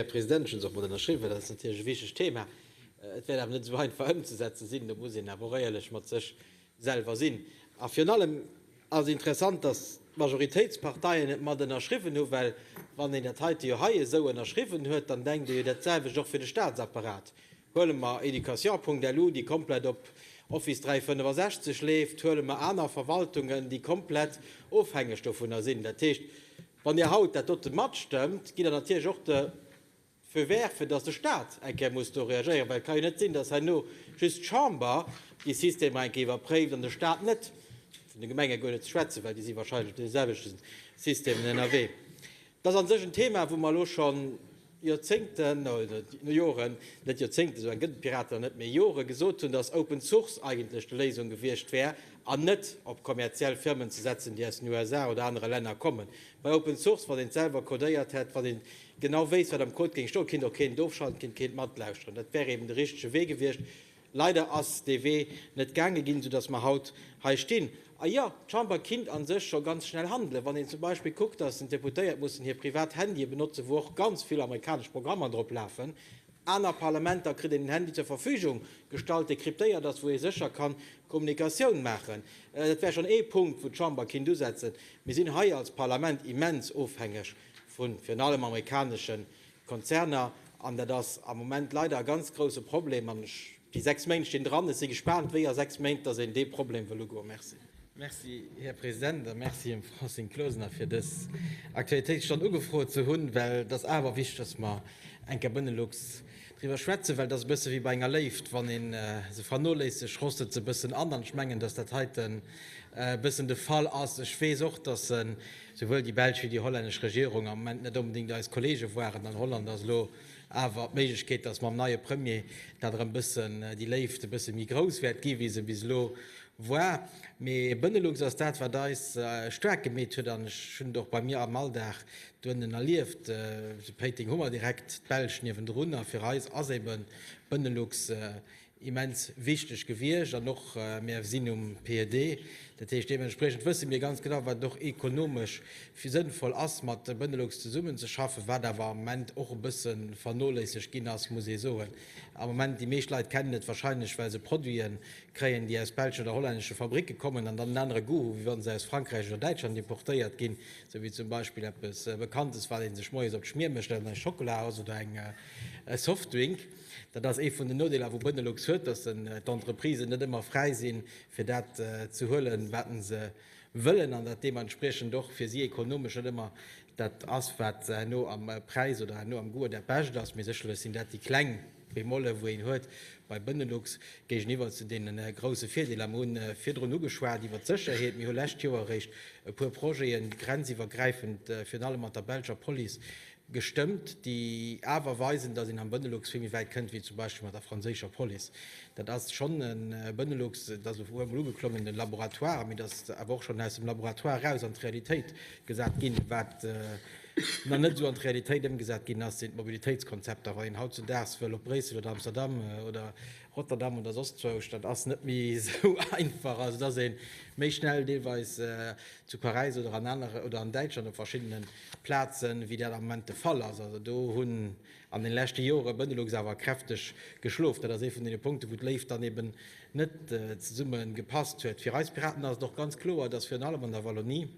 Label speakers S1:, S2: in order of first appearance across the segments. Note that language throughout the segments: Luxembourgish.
S1: Här President. Ech hu se och mat ënnerschriwwen. Dat ass natierlech e wichtegt Thema. Et wäert awer net esou einfach ëmzesetze sinn. Do muss een awer och éierlech mat sech selwer sinn. A virun allem ass interessant, dass d'Majoritéitsparteien et mat ënnerschriwwen hu, well wann een dat heite jo hei esou ënnerschriwwen huet, dann denkt ee jo dat selwecht och fir de Statsapparat. Huele mer Education.lu, déi komplett op Office 365 leeft, huele mer aner Verwaltungen, déi komplett ofhängeg dovunner sinn. Dat heescht, wann Dir haut dat dote matstëmmt, gitt Der natierlech och de Feu vert, fir datt de Stat eng Kéier muss do reagéieren, well et ka jo net sinn, datt herno just d'Chamber déi Systemer eng Kéier iwwerpréift an de Stat net, vun de Gemenge guer net ze schwätzen, well déi si wahrscheinlech op deene selwechte Systemen ënnerwee. Dat ass a sech en Thema, wou mer elo scho Joerzéngten, oder Joren, net Joerzéngten, esou laang gëtt et d'Piraten nach net, mee Jore gesot hunn, datt Open Source eigentlech d'Léisung gewiescht wär an net op kommerziell Firmen ze setzen, déi aus den USA oder anere Länner kommen. Bei Open Source, wann een et selwer codéiert hätt, wann een genau wéisst, wat am Code géing stoen, kinnt och keen et ofschalten, kinnt keen et matlauschteren. Dat wär eben de richtege Wee gewiescht. Leider ass dee Wee net gaange ginn, soudass mer haut hei stinn. A jo, d'Chamber kinnt a sech scho ganz schnell handelen, wann een zum Beispill kuckt, dass den Deputéiert mussen hir privat Handye benotzen, wou och ganz vill amerikanesch Programmer drop lafen. Aner Parlamenter kritt een en Handy zur Verfügung gestallt, dee kryptéiert ass, wou ee sécher kann Kommunikatioun maachen. Dat wär schonn ee Punkt, wou d'Chamber kinnt usetzen. Mir sinn hei als Parlament immens ofhängeg vu virun allem amerikanesche Konzerner, an dat ass am Moment leider e ganz grouse Problem. An ech, déi 6 Méint stinn dran, ech si gespaant, wéi a 6 Méint dass een dee Problem wëll ugoen. Merci. Merci, Här President, a merci dem Francine Closener, fir dës Aktualitéitsstonn ugefrot ze hunn, well et ass awer wichteg, dass mer eng Kéier Benelux driwwer schwätzen, well et ass e bësse wéi bei enger Léift, wann ee se vernoléissegt, rostet se e bëssen an. An ech mengen, dass dat heiten e bëssen de Fall ass. Ech weess och, dass souwuel déi belsch wéi déi hollännesch Regierung am Moment net onbedéngt eis Kollege waren. An Holland ass elo awer d'Méiglechkeet, dass mam neie Premier dat erëm e bëssen, déi Léift e bësse méi grouss wäert gi wéi se bis elo war. Mee Benelux ass dat, wat eis staark gemeet huet an ech hunn et och bei mir am Alldag doënnen erlieft. Zu Péiteng hu mer direkt d'Belsch niewendrun a fir eis ass ebe Benelux immens wichteg gewiescht an och mär sinn um PED, dat heescht deementspriechend wësse mir ganz genau wat et och ekonomesch sënnvoll ass mat Benelux zesummenzeschaffen, wat awer am Moment och e bësse vernoléissegt ginn ass, muss ee soen. Am Moment, déi meescht Leit kennen et wahrscheinlech well se Produite kréien déi aus belschen oder hollännesche Fabricke kommen an dann en anere Goût hu wéi wa se aus Frankräich oder Däitschland importéiert ginn, esou wéi zum Beispill eppes Bekanntes wat ee sech moies op d'Schmier mécht, dat eng Schockela ass oder eng Softdrink. Dat ass ee vun den Nodeeler, wou Benelux huet, dass d'Entreprisen net ëmmer fräi sinn, fir dat ze huelen, wat se wëllen, an dat deementspriechend och fir si ekonomesch net ëmmer dat ass, wat herno am Präis oder herno am Goût dat Bescht ass. Mee sécherlech sinn dat déi kleng Bemolle, wou een huet bei Benelux géigeniwwer zu deene grousse Virdeeler. Mir hu virdrun ugeschwat iwwert d'Sécherheet. Mir hu lescht Joer eréischt e puer Projete grenziwwergräifend, virun allem mat der belscher Police, gestëmmt, déi awer weisen, datt een am Benelux vill méi wäit kënnt wéi zum Beispill mat der franséischer Police. Dat ass schonn e Benelux, et ass elo vu emol ugeklongen, e Laboratoire, mee et ass awer och schonn aus dem Laboratoire eraus an d'Realitéit gesat ginn. Wat nach net esou an d'Realitéit ëmgesat ginn ass, sinn d'Mobilitéitskonzepter. Wann een hautzudaags wëll op Bréissel oder Amsterdam oder Rotterdam oder soss zwousch, dat ass net méi esou einfach. Also et ass ee méi schnell deelweis zu Paräis oder an anere oder an Däitschland op verschiddene Plazen, wéi dat am Moment de Fall ass. Also do hunn an den leschte Jore Benelux awer kräfteg geschlof. Dat ass ee vun deene Punkten, wou d'Léift dann eben net zesumme gepasst huet. Fir eis Piraten ass et och ganz kloer, dass virun allem an der Wallonie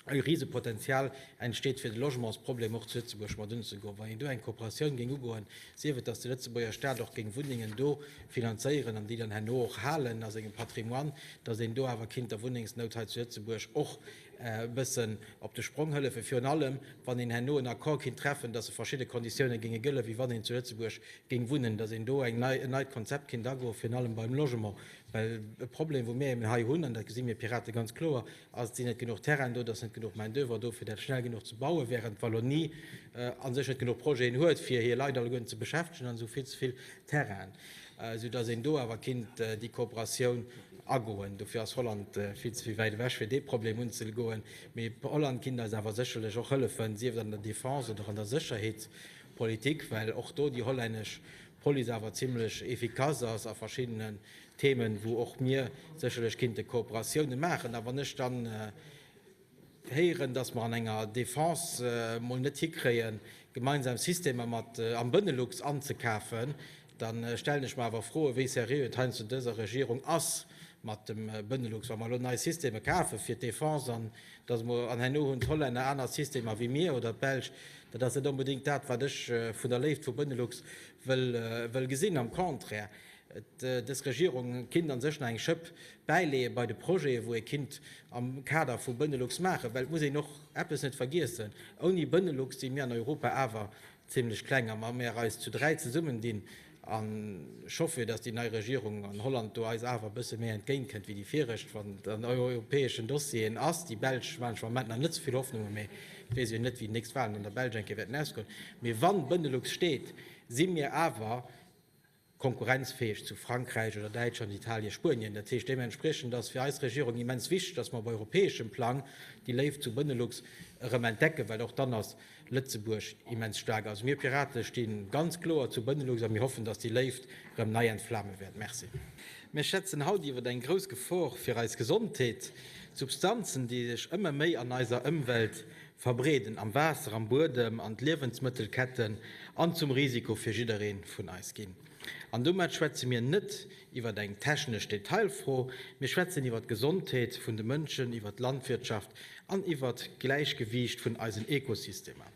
S1: e Risepotenzial entsteet, fir de Logementsproblem och zu Lëtzebuerg mat unzegoen. Wann een do eng Kooperatioun géing ugoen, sief et, dass de Lëtzebuerger Stat och géing Wunnengen do finanzéieren an déi dann herno och halen a sengem Patrimoine, dass een do awer kinnt der Wunnengsnout hei zu Lëtzebuerg och e bëssen op de Sprong hëllefen, virun allem wann een herno en Accord kinnt treffen, dass e verschidde Konditiounen géinge gëllen, wéi wann een zu Lëtzebuerg géing wunnen, dass een do eng nei, en neit Konzept kinnt agoen, virun allem beim Logement. Well e Problem, wou mir eben hei hunn, an dat gesi mir Pirate ganz kloer, ass, et sinn net genuch Terrainen do, et ass net genuch Main-d'oeuvre do, fir dat schnell genuch ze bauen, während d'Wallonie a sech net genuch Projeten huet, fir hir Leit alleguerten ze beschäftegen, an esou vill ze vill Terrainen, soudass een do awer kinnt déi Kooperatioun agoen. Dofir ass Holland vill ze vill wäit ewech, fir dee Problem unzegoen. Mee Holland kinnt eis awer sécherlech och hëllefen, sief et an der Defense oder an der Sécherheetspolitik, well och do déi hollännesch Police awer zimlech efficace ass a verschiddenen Themen, wou och mir sécherlech kinnte Kooperatioune maachen. A wann ech dann héieren, dass mer an enger Defense mol net hikréien, gemeinsam Systemer mat am Benelux anzekafen, da stellen ech mer awer Froen, wéi seriö et heiansdo dëser Regierung ass mat dem Benelux. Wa mer elo nei Systeme kafe fir d'Defense an dass mer, an herno hunn d'Hollänner aner Systemer wéi mir oder d'Belsch, dat ass net onbedéngt dat, wat ech vun der Léift vu Benelux wëll gesinn. Am Contraire, dës Regierung kinnt a sech nach eng Schëpp bäileeë bei de Projete wou ee kinnt am Kader vu Benelux maachen, well et muss een och eppes net vergiessen, Ouni Benelux si mir an Europa awer zimlech kleng a wa mir eis zu 3 zesummen dinn, an ech hoffe jo, datt déi nei Regierung an Holland do eis awer e bësse méi entgéint kënnt wéi déi viregt, wann et an europäeschen Dossieren ass. Déi belsch maachen ech mer am Moment nach net esou vill Hoffnungen, mee et weess ee jo net wéi déi nächst Wahlen an der Belsch eng Kéier wäerten ausgoen. Mee wann Benelux steet, si mir awer konkurrenzfäeg zu Frankräich oder Däitschland, Italien, Spuenien. Dat heescht, deementspriechend ass fir eis Regierung immens wichteg, dass mer op europäeschem Plang déi Léift zu Benelux erëm entdecken, well och dann ass Lëtzebuerg immens staark. Also mir Pirate sti ganz kloer zu Benelux a mir hoffen, dass déi Léift erëm nei entflame wäert. Merci. Mir schwätzen haut iwwer eng grouss Gefor fir eis Gesondheet, Substanzen, déi sech ëmmer méi an eiser Ëmwelt verbreeden, am Waasser, am Buedem, an d'Liewensmëttelketten an zum Risiko fir jidderee vun eis ginn. An domat schwätze mir net iwwer eng technesch Detailfro, mir schwätzen iwwer d'Gesondheet vun de Mënschen, iwwer d'Landwirtschaft an iwwer d'Gläichgewiicht vun eisen Ekosystemer.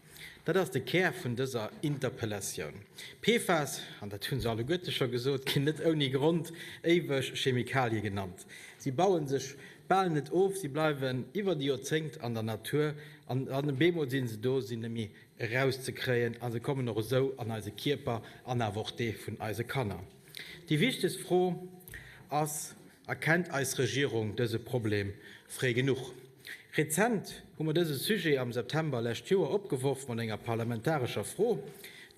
S1: Dat ass de Kär vun dëser Interpellatioun. PFAS, an dat hu se alleguerte scho gesot, ginn net ouni Grond éiweg Chemikalie genannt. Si baue sech bal net of, si bleiwen iwwer déi Joerzéngt an der Natur an dann bemol si se do, sinn net méi erauszekréien a se kommen och esou an eise Kierper an awer och dee vun eise Kanner. Déi wichtegst Fro ass, Erkennt eis Regierung dëse Problem fréi genuch? Rezent hu mer dëse Sujet am September lescht Joer opgeworf mat enger parlamentarescher Fro.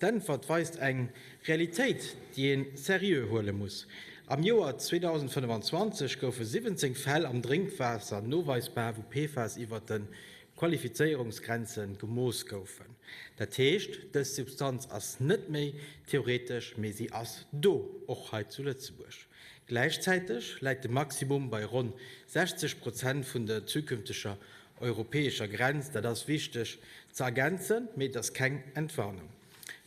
S1: D'Äntwert weist eng Realitéit, déi een seriö huele muss. Am Joer 2025 goufe 17 Fäll am Drénkwaasser noweisbar, wou PFAS iwwer de Qualifizéierungsgrenze gemooss goufen. Dat heescht, dës Substanz ass net méi theoretesch, mee si ass do, och hei zu Lëtzebuerg. Gläichzäiteg läit de Maximum bei ronn 60 Prozent vun der zukünfteger europäescher Grenz. Dat ass wichteg ze ergänzen, mee et ass keng Entwarnung.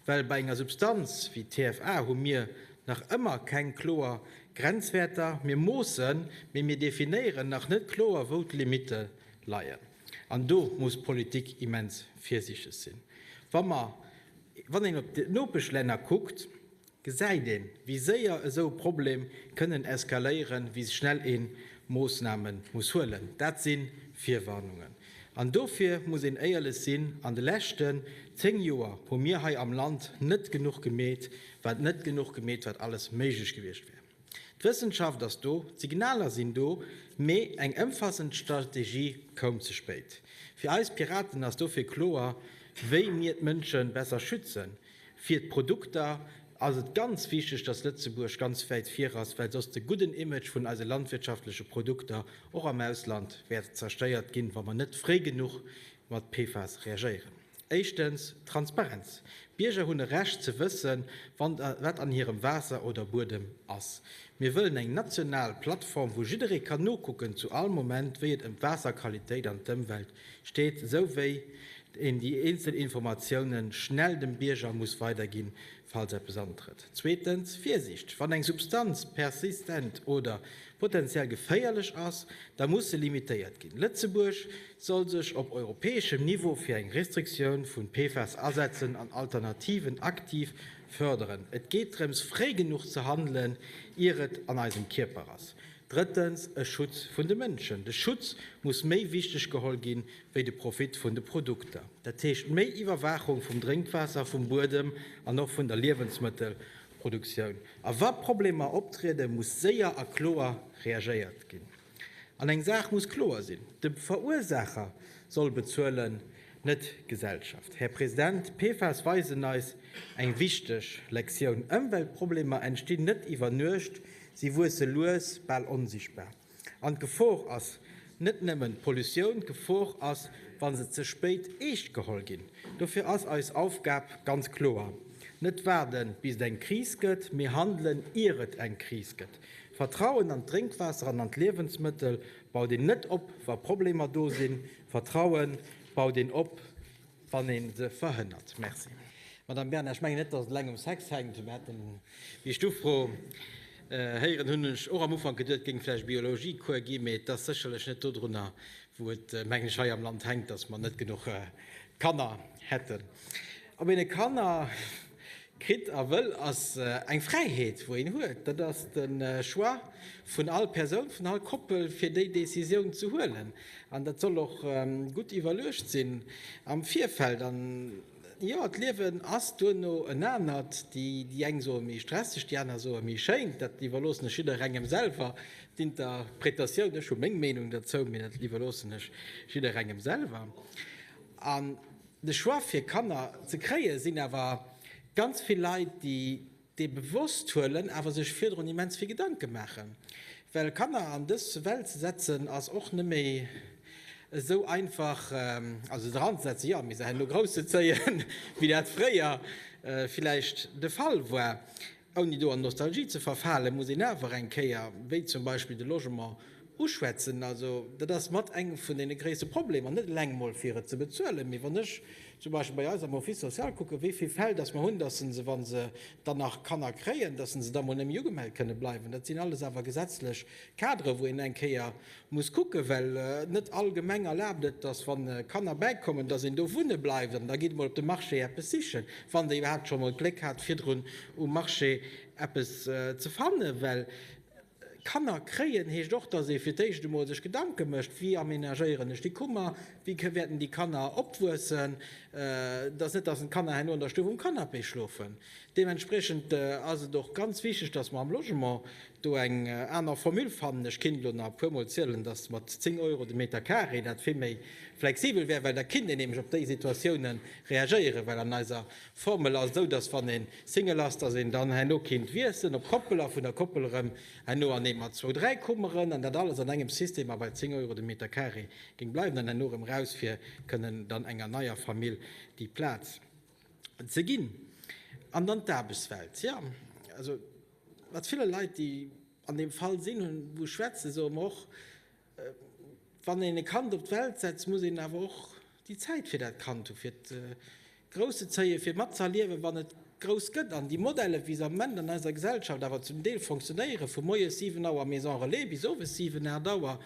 S1: Well bei enger Substanz wéi TFA hu mir nach ëmmer keng kloer Grenzwäerter. Mir moossen, mee mir definéieren nach net kloer, wou d'Limitte leien. An do muss d'Politik immens virsiichteg sinn. Wa mer, wann een op d'Nopeschlänner kuckt, Gesäit een, wéi séier esou Problem kënnen eskaléieren, wéi schnell ee Moossname muss huelen. Dat si Virwarnungen. An dofir muss een éierlech sinn, An de leschten 10 Joer hu mir hei am Land net genuch gemeet, wat net genuch gemeet, wat alles méiglech gewiescht wär. D'Wëssenschaft ass do, d'Signaler sinn do, mee eng ëmfassend Strategie koum ze spéit. Fir eis Piraten ass dofir kloer, wéi mir d'Mënsche besser schützen. Fir d'Produkter ass et ganz wichteg, dass Lëtzebuerg ganz wäit vir ass, well soss de gudden Image vun eise landwirtschaftleche Produkter och am Ausland wäert zerstéiert ginn, wa mer net fréi genuch mat PFAS reagéieren. Éischtens, Transparenz. D'Bierger hunn e Recht ze wëssen, wat an hirem Waasser oder Buedem ass. Mir wëllen eng national Plattform, wou jidderee kann nokucken zu all Moment, wéi et ëm d'Waasserqualitéit an d'Ëmwelt steet, esou wéi een déi eenzel Informatiounen schnell dem Bierger muss weiderginn, falls eppes antrëtt. Zweetens, Virsiicht! Wann eng Substanz persistent oder potenziell geféierlech ass, da muss se limitéiert ginn. Lëtzebuerg soll sech op europäeschem Niveau fir eng Restriktioun vun PFAS asetzen an Alternativen aktiv fërderen. Et geet drëms, fréi genuch ze handelen, ier et an eisem Kierper ass. Drëttens, e Schutz vun de Mënschen. De Schutz muss méi wichteg geholl ginn, wéi de Profit vun de Produkter. Dat heescht méi Iwwerwaachung vum Drénkwaasser, vum Buedem an och vun der Liewensmëttelproduktioun. A wa Problemer optrieden, muss séier a kloer reagéiert ginn. An eng Saach muss kloer sinn, De Verursaacher soll bezuelen, net d'Gesellschaft. Här President, d'PFAS weisen eis eng wichteg Lektioun, Ëmweltproblemer entstinn net iwwer Nuecht, Si wuesse lues, bal onsichtbar. An d'Gefor ass net nëmmen d'Pollutioun, d'Gefor ass, wa se ze spéit eescht geholl ginn. Dofir ass eis Aufgab ganz kloer, Net waarden, bis et eng Kris gëtt, mee handelen, ier et eng Kris gëtt. Vertrauen an d'Drénkwaasser an an d'Liewensmëttel baut een net op, wa Problemer do sinn. Vertraue baut een op, wann ee se verhënnert. Merci. Madame Bernard, ech mengen net, datt et eleng um Sex hänkt. Mir haten, wéi ech d'Ufro héieren hunn, hunn ech och am Ufank geduet, et géing vläicht e Biologiecours ginn, mee et ass sécherlech net dodrunner, wou et, mengen ech, hei am Land hänkt, datt mer net genuch Kanner hätten. Ob een e Kanner kritt a wëll, ass eng Fräiheet, wou een huet. Dat ass de Choix vun all Persoun, vun all Koppel, fir déi Décisioun ze huelen. An dat soll och gutt iwwerluecht sinn am Virfeld. An jo, d'Liewen ass duerno en anert. Déi eng soe méi stresseg, déi aner soe méi schéin. Dat iwwerloossen ech jidderengem selwer, d'Interpretatioun. Ech hu meng Meenung derzou, mee dat iwwerloossen ech jidderengem selwer. An de Choix fir Kanner ze kréien, sinn awer ganz vill Leit, déi dee bewosst huelen, awer sech virdrun immens vill Gedanke maachen. Well Kanner an dës Welt ze setzen, ass och net méi esou einfach, also se eranzesetzen, jo, mee se herno grousszezéien, wéi dat fréier villäicht de Fall war. Ouni do an Nostalgie ze verfalen, muss een awer eng Kéier, wéi zum Beispill de Logement, uschwätzen. Also dat ass mat eng vun deene gréisste Problemer, net eleng emol fir et ze bezuelen, mee wann ech zum Beispill bei eis am Office social kucken, wéi vill Fäll dass mer hunn, dass se, wa se dann nach Kanner kréien, dass se da mol net méi ugemellt kënne bleiwen. Dat sinn alles awer gesetzlech Kadere wou een eng Kéier muss kucken, well net all Gemeng erlaabt et, dass wa Kanner bäikommen, dass een do wunne bleift an da geet emol op de Marché eppes sichen, wann Der iwwerhaapt scho mol d'Gléck hat virdrun um Marché eppes ze fannen. Well Kanner kréien heescht och, dass ee fir d'éischt emol sech Gedanke mécht, wéi aménagéieren ech déi Kummer, wéi wäerten déi Kanner opwuessen, dass net, dass d'Kanner herno an der Stuff um Canapé schlofen. Deementspriechend ass et och ganz wichteg, dass mer am Logement do eng aner Formule fannen. Ech kinnt elo nach e puermol zielen, dass mat 10 Euro de Meter carré dat vill méi flexibel wär, well da kinnt een nämlech op déi Situatiounen reagéieren, well an eiser Formel ass et esou, dass wann ee Single ass, dass een dann herno kinnt wiesselen op Koppel a vun der Koppel erëm herno an ee mat zwou, dräi Kummeren an dat alles an engem System a bei 10 Euro de Meter carré géing bleiwen an herno erëm raus, fir kënnen dann enger neier Famill déi Plaz ze ginn. An dann d'Aarbechtswelt, jo, also mat ville Leit, déi an deem Fall sinn, hunn, wou ech schwätzen, soe mer och, wann een e Kand op d'Welt setzt, muss een awer och déi Zäit fir dat Kand hu fir et grousszezéien, fir matzëerliewen, wann et grouss gëtt. An déi Modelle, wéi se am Moment an eiser Gesellschaft awer zum Deel fonctionnéieren, vu moies 7 Auer Maison relais bis owes 7, 8 Auer,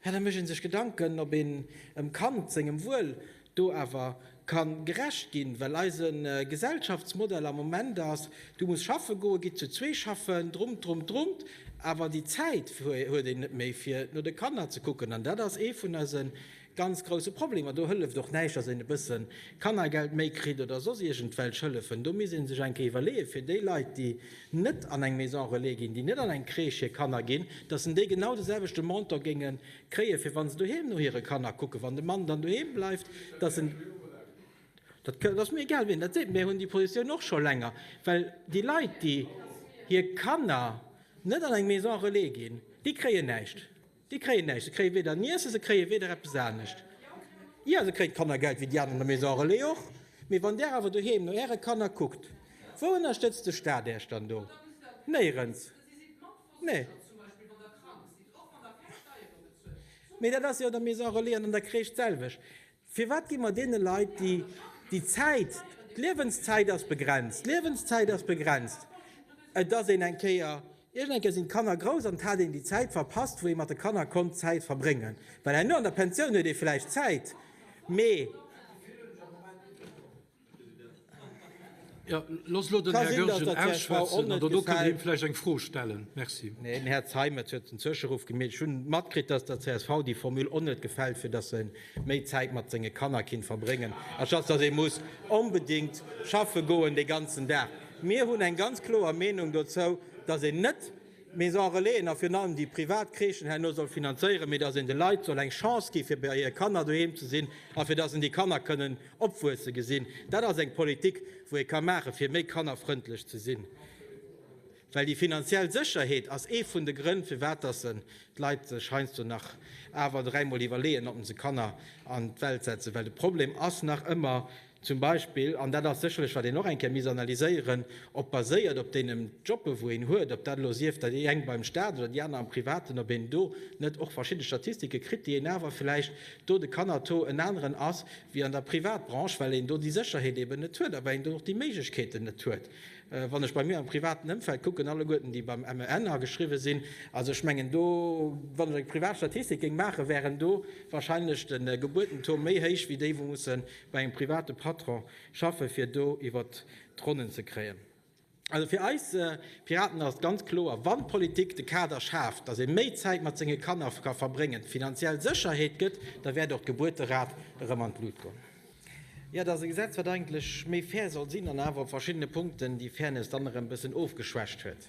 S1: jo, da mécht ee sech Gedanken, ob een em Kand sengem Wuel do awer ka gerecht ginn, well eise Gesellschaftsmodell am Moment ass, du muss schaffe goen, gitt zu zwee schaffen, drummt, drummt, drummt, awer déi Zäit huet een net méi, fir no de Kanner ze kucken. An dat ass ee vun eise ganz grousse Problemer. Do hëlleft och näischt, datt een e bësse Kannergeld méi kritt oder soss iergendwelch Hëllefen. Do misst ee sech eng Kéier iwwerleeën, fir déi Leit, déi net an eng Maison relais ginn, déi net an eng Crèche hir Kanner ginn, datt en déi genau de selwechte Montant géinge Kréie fir wa se doheem no hire Kanner kucken, wann de Mann dann doheem bleift, dass en, dat ass mir egal wien dat seet, mir hunn déi Positioun och scho länger, well déi Leit déi hir Kanner net an eng Maison relais ginn, déi kréien näischt, déi kréien näischt, se kréie weder Niessen, se kréie weder eppes anescht. Jo, se kréien d'Kannergeld wéi déi aner an der Maison relais och, mee wann där awer doheem no äre Kanner kuckt, wou ënnerstëtzt de Staat Äech dann do? Néierens. Nee. Mee dat ass jo an der Maison relais an an der Crèche d'selwecht. Firwat gi mer deene Leit, déi déi Zäit, d'Liewenszäit ass begrenzt, d'Liewenszäit ass begrenzt, et ass een eng Kéier, iergend eng Kéier sinn d'Kanner grouss an et hat een déi Zäit verpasst, wou ee mat de Kanner konnt Zäit verbréngen. Well herno an der Pensioun huet ee vläicht Zäit, mee.
S2: Jo, loosst elo den
S1: Ka
S2: Här
S1: sinn, datt
S2: Goergen
S1: der csv
S2: ausschwätzen an
S1: onnet
S2: dono kënnt Der him
S1: gefält.
S2: vläicht eng Fro stellen. Merci.
S1: Nee, den Här Zeimetz huet den Zwëscheruff gemeet. Ech hunn matkritt, datt der csv déi Formule onnet gefält, fir datt se méi Zäit mat senge Kanner kinnt verbréngen, anstatt datt ee muss onbedéngt schaffe goen dee ganzen Dag. Mir hunn eng ganz kloer Meenung dozou, datt een net d'Maisons Relaisen a virun allem déi privat Crèchen herno soll finanzéieren, mee datt een de Leit soll eng Chance gi fir bei hire Kanner doheem ze sinn a fir datt en déi Kanner kënnen opwuesse gesinn. Dat ass eng Politik, wou ee ka maachen, fir méi kannerfrëndlech ze sinn. Well déi finanziell Sécherheet ass ee vun de Grënn, firwat datt en d'Leit sech heiansdo nach awer dräimol iwwerleeën, ob se Kanner an d'Welt setzen. Well de Problem ass nach ëmmer. Zum Beispill, an dat ass sécherlech, wat een och eng Kéier misst analyséieren, ob baséiert op deenen Jobbe wou een huet, ob dat elo sief déi eng beim Stat oder déi aner am Privaten, ob een do net och verschidde Statistike kritt, déi een awer vläicht do de Kannertaux en aneren ass wéi an der Privatbranche, well een do déi Sécherheet eben net huet a well een do och déi Méiglechkeeten net huet. Wann ech bei mir am privaten Ëmfeld kucken, alleguerten déi beim MEN ageschriwwen sinn, also ech mengen do, wann ech eng privat Statistik géing maachen, wären do wahrscheinlech de Gebuertentaux méi héich wéi déi wou musse bei engem private Patron schaffen, fir do iwwert d'Ronnen ze kréien. Also fir eis Piraten ass et ganz kloer, Wann d'Politik de Kader schaaft, dass ee méi Zäit mat senge Kanner ka verbréngen, finanziell Sécherheet gëtt, da wäert och d'Gebuerterat erëm an d'Lut goen. Jo, et ass e Gesetz, wat eigentlech méi fair soll sinn an awer op verschiddene Punkten déi Fairness dann erëm e bëssen ofgeschwächt huet.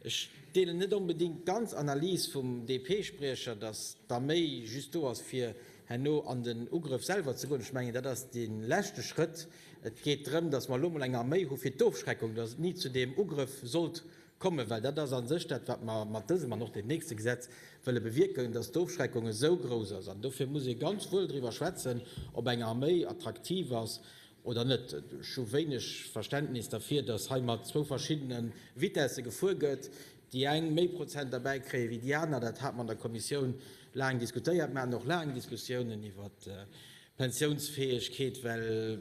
S1: Ech deelen net onbedéngt d'ganz Analys vum DP-Spriecher, dass d'Arméi just do ass, fir herno an den Ugrëff selwer ze goen. Ech mengen, dat ass dee leschte Schrëtt. Et geet drëm, dass mer elo emol eng Arméi hu fir d'Ofschreckung, dass et ni zu deem Ugrëff sollt kommen, well dat ass a sech dat, wat mer mat dësem an och deem nächste Gesetz wëlle bewierken, dass d'Ofschreckung esou grouss ass. An dofir muss ee ganz wuel driwwer schwätzen, ob eng Arméi attraktiv ass oder net. Ech hu wéineg Verständnis derfir, dass hei mat zwou verschiddene Vitesse gefuer gëtt, déi eng méi Prozent derbäi kréie wéi déi aner. Dat hate mer an der Kommissioun laang diskutéiert. Mer haten och laang Diskussiounen iwwert d'Pensiounsfäegkeet, well